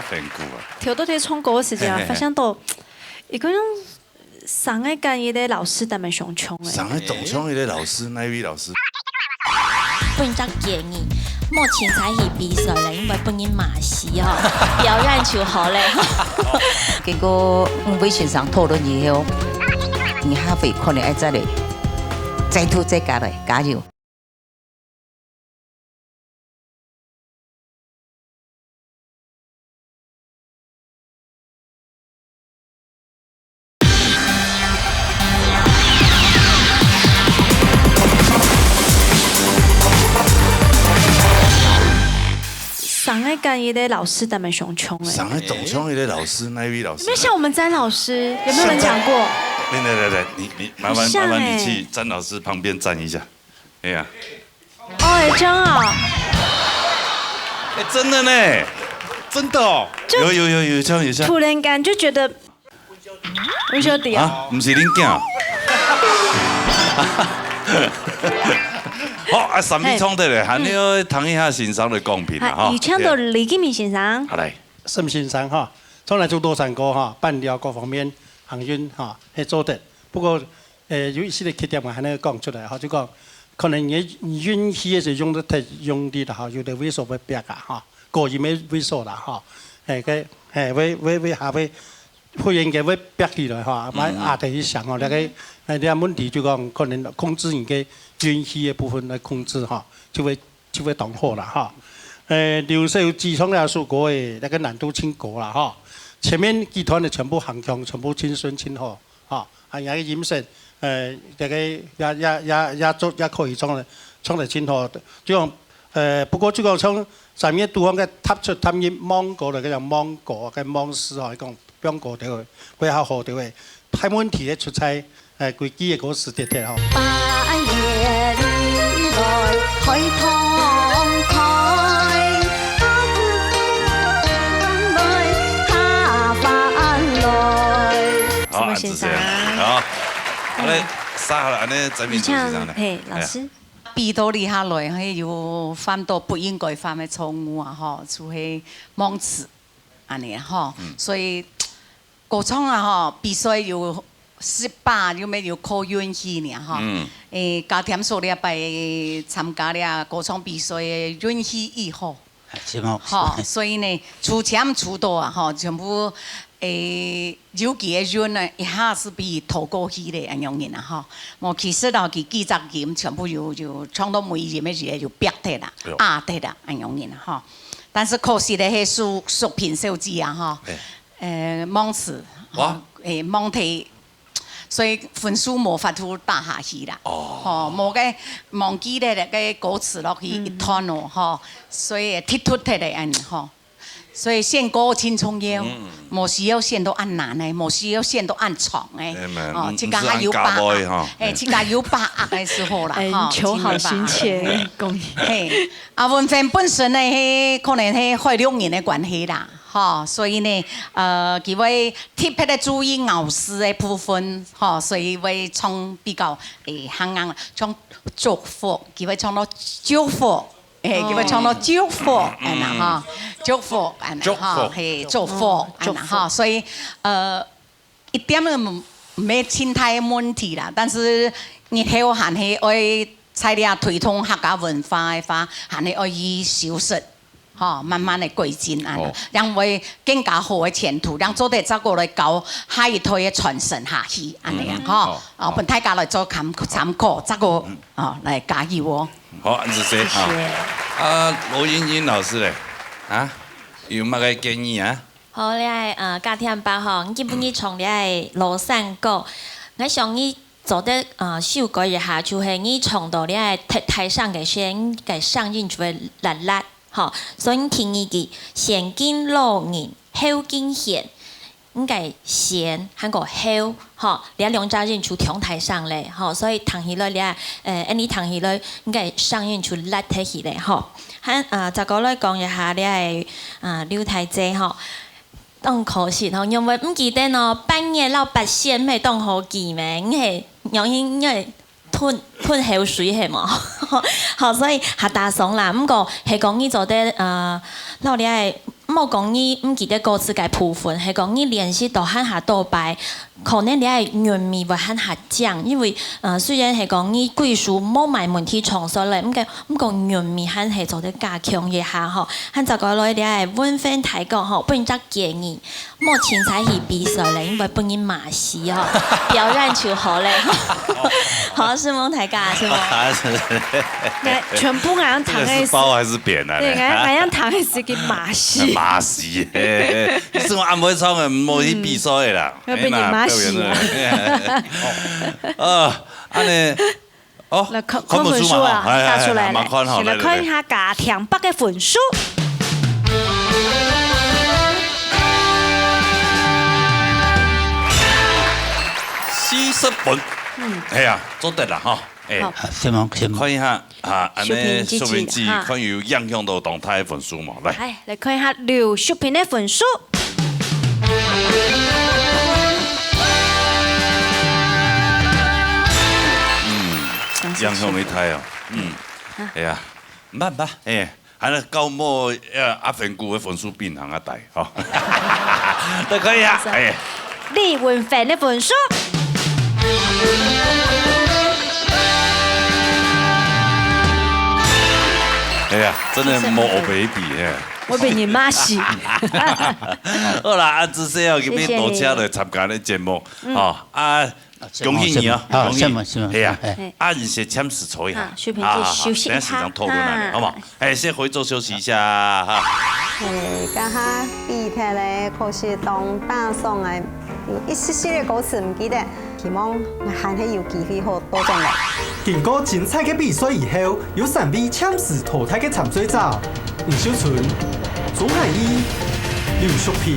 很酷啊。頭到底唱歌个時間啊，嘿嘿嘿。發現到，一個人上个跟一個老師，他們相像个。上个當像一個老師，哪一位老師？分人家建議，莫凊彩去比賽了，因為分人罵死哦，表演就好了。經過五位先生討論以後，你下回可能愛再來，再度再加來，加油！ 上个跟一個老師，他們相像个。上个當像一個老師，哪一位老師？有沒有像我們詹老師？有沒有人講過？來來來來，你你麻煩麻煩你去詹老師旁邊站一下。 哎呀，哦，會像哦。哎，真的呢，真的哦。就有有有有像有像。突然間就覺得，有像點。啊，毋是恁囝。好啊，三位唱得咧，還要聽一下先生的講評啦，哈。有請到李金明先生。好，來。沈先生哈，從來做多山歌哈，伴調各方面，行韻哈，係做得。不過， 誒，有一息个缺點，𠊎還能講出來吼，就講可能你个運氣个時候用得忒用力啦吼，有个位所會煏啊吼，高音个位所啦吼，誒，个，誒，會會會下會忽然間會煏起來吼，嗯嗯。愛壓得去想吼，該个，誒，這問題就講可能控制你个運氣个部分來控制吼，就會就會當好啦吼。誒，劉小姐唱這首歌誒，那個難度盡高啦吼，前面幾段的全部行腔，全部盡順盡好。 吼，啊，這个音色，呃，這个也也也也做也可以唱得唱得盡好。就講，呃，不過就講像三月肚項个踏出踏入芒果个，該个芒果个芒市吼，講芒果對个，會較好對个。大問題个出在，呃，規句个歌詞直直吼。八月裡來海棠開，阿公來，下凡來。 好，沈先生。就這樣。好，好嘞，嗯。煞好了，恁呢詹明珠先生呢？嘿，老師。哎呀。比到這下來，嘿，有犯到不應該犯个錯誤啊，吼，就係忘詞，恁呢吼。嗯。所以，歌唱啊，吼，比賽有失敗，又無有靠運氣呢，吼。嗯。誒，加添所這擺參加這歌唱比賽个運氣異好。 係無？吼，所以呢，出籤出到啊，吼，全部，誒，尤其个運呢，一下子比頭過去咧，恁樣人啊，吼。無，其實哦，佢幾隻音全部有有唱到尾音个時候有煏忒啦，哎喲。壓忒啦，恁樣人啊，吼。但是可惜个係蘇蘇萍小姐啊，吼，哎。誒，忘詞，哇。吼，誒，忘忒 所以分數無法度打下去啦。哦。吼，無个忘記了該个歌詞落去一段哦，嗯。吼，所以踢突忒个恁呢吼。所以選歌盡重要，嗯。無需要選到恁難个，無需要選到恁長个。哎，嘛，哦，嗯，自家還有把握，毋係恁加倍吼。哎，自家有把握个時候啦，哎，吼，求好心切，自家有把握。恭喜。嘿，啊，文凡本身呢，係可能係海陸人个關係啦。 吼，所以呢，呃，佢會特別个注意咬字个部分，吼，所以會唱比較，誒，行行，像祝福，佢會唱到祝福，誒，佢會唱到祝福，嗯。恁呢吼，祝福，恁呢吼，祝福。嘿，祝福，哦，恁呢吼，祝福。所以，呃， 一點都毋，毋係盡大个問題啦，但是日後還係愛在這推動客家文化个話，還係愛去修飾，吼，慢慢个改進啊，哦。讓會更加好个前途，讓做得再過來教下一代个傳承下去，恁呢啊，嗯，吼。好，哦，好。分大家來做參，參考，再過，嗯。哦，來加油哦。好，恁仔細，謝謝。好。啊，羅英英老師咧，啊，有麼个建議啊？ 好，這个，呃，嘉添伯吼，你今晡日唱這个《咾山歌》，𠊎想你做得，呃，修改一下，就係你唱到這个忒大聲个時，你个聲音就會辣辣，吼。所以你第二句，先敬老人，後敬賢，你个先還過後，吼，這兩隻音就忒大聲咧，吼，所以聽起來這，呃，恁呢聽起來，你个聲音就辣忒去咧，吼。還，呃，再過來講一下這个，呃，劉大姐，吼。 當可惜吼，因為毋記得哦，八月摎八仙毋係當好記咩，你係，你係，你係突噴，噴口水係無？好，所以較打爽啦。毋過係講你做得，呃，老弟，莫講你毋記得歌詞个部分，係講你練習到還較多擺，可能你个韻味會還較靚。因為，呃，雖然係講你句數無麼問題唱出來，毋過，毋過韻味還係做得加強一下吼。還再過來，你个文芬大哥吼，分你隻建議。 莫凊彩去比賽咧，因為分人罵死哦，表演就好咧。好，承蒙大家，承蒙。哎，全部恁樣聽个時，這個是褒還是貶啊？對，恁樣恁樣聽个時，佢罵死。罵死耶！你做麼个恁會唱个，莫去比賽啦。要分人罵死啊哎呀，表演了。啊，恁呢，哦，來看看本書嘛，看本書啊，哈哎哎打出來哎，慢看哈，先來看一下家庭八个分數。四十分，嗯，哎呀，做得啦哈，哎，好啊，先忙先忙。看一下啊，恁呢淑萍姐姐淑萍姐哈看有影響到當大个分數無？來，來，來看一下劉淑萍个分數。影響你大哦，嗯，哎呀，毋怕毋怕，哎，還有高莫呃阿凡牯个分數比人較大吼，都可以啊，哎。李文凡个分數。哎呀，真的無烏白比哎。我分人罵死。好啦，恁仔細哦，今日多謝來參加咱節目哦，啊，恭喜你哦，好，恭喜謝謝謝謝係啊哎，啊，你先暫時坐一下，好，淑萍好好好先休息一下等下先上討論啊，啊好不好？哎，先回座休息一下哈。誒，這下比忒咧，可惜當打爽个，有一息息个歌詞毋記得，希望還係有機會好倒轉來。經過精彩个比賽以後，有三位暫時淘汰个參賽者：吳秀春、鍾涵義、劉淑萍，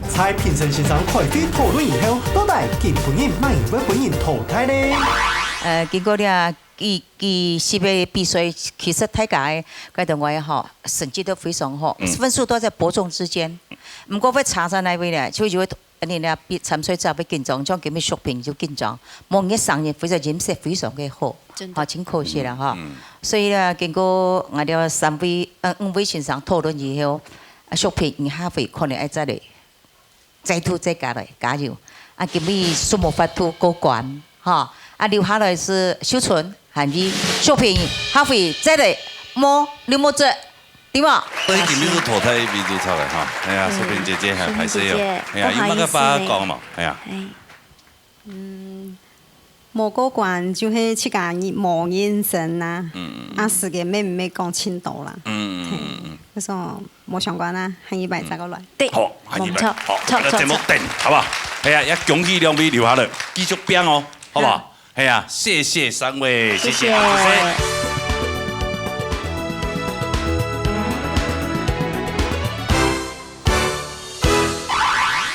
在評審先生開會討論以後，到底今晡日麼人會分人淘汰呢？呃，經過這幾幾十个比賽，其實大家个該單位吼，成績都非常好，分數都在伯仲之間。毋過會差在哪位呢？就有恁呢比參賽者會緊張，像今日淑萍就緊張，無人个聲音非常音色非常个好，真的好，真可惜了哈。所以呢，經過𠊎兜三位、呃五位先生討論以後，啊淑萍你下回可能愛再來。 再度再加來，加油！啊，今日係無法度過關，哈！啊，留下來係秀春、涵義、淑萍、哈菲，再來，莫，你莫走，對無？所以今日係淘汰位就出來哈，哎呀，淑萍姐姐還歹勢哦，哎呀，有麼个話講嘛，哎呀，無過關就係自家無認真啦，啊時間乜毋係講盡多啦，嗯嗯嗯嗯，就係無相關啦，下一擺再過來。對，好，下一擺，無錯好，錯來節目錯錯。等，好不好？哎呀，也恭喜兩位留下來，繼續拚哦，好不好？哎呀，謝謝三位，謝謝，謝謝啊謝謝。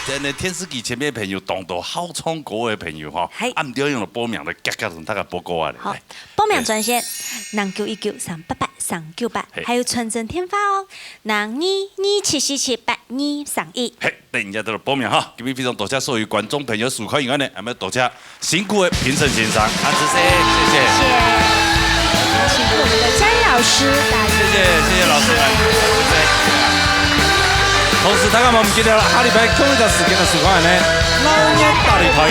真的，電視機前面个朋友，當多好唱歌个朋友哈，係啊毋著用來報名來，遽遽同大家報告啊咧。好來，報名專線零九一九三八八三九八，嘿還有傳真電話哦，零二二七四七八二三一。嘿，等一下都來報名哈。今日非常多謝所有觀眾朋友收看以外呢，還有多謝辛苦个評審先生，啊，謝謝，謝謝。謝謝，辛苦我們的佳音老師，大家謝謝謝謝老師們，謝謝。同時，大家毋好毋記得了，下禮拜同一個時間个時光呢，老年大擂台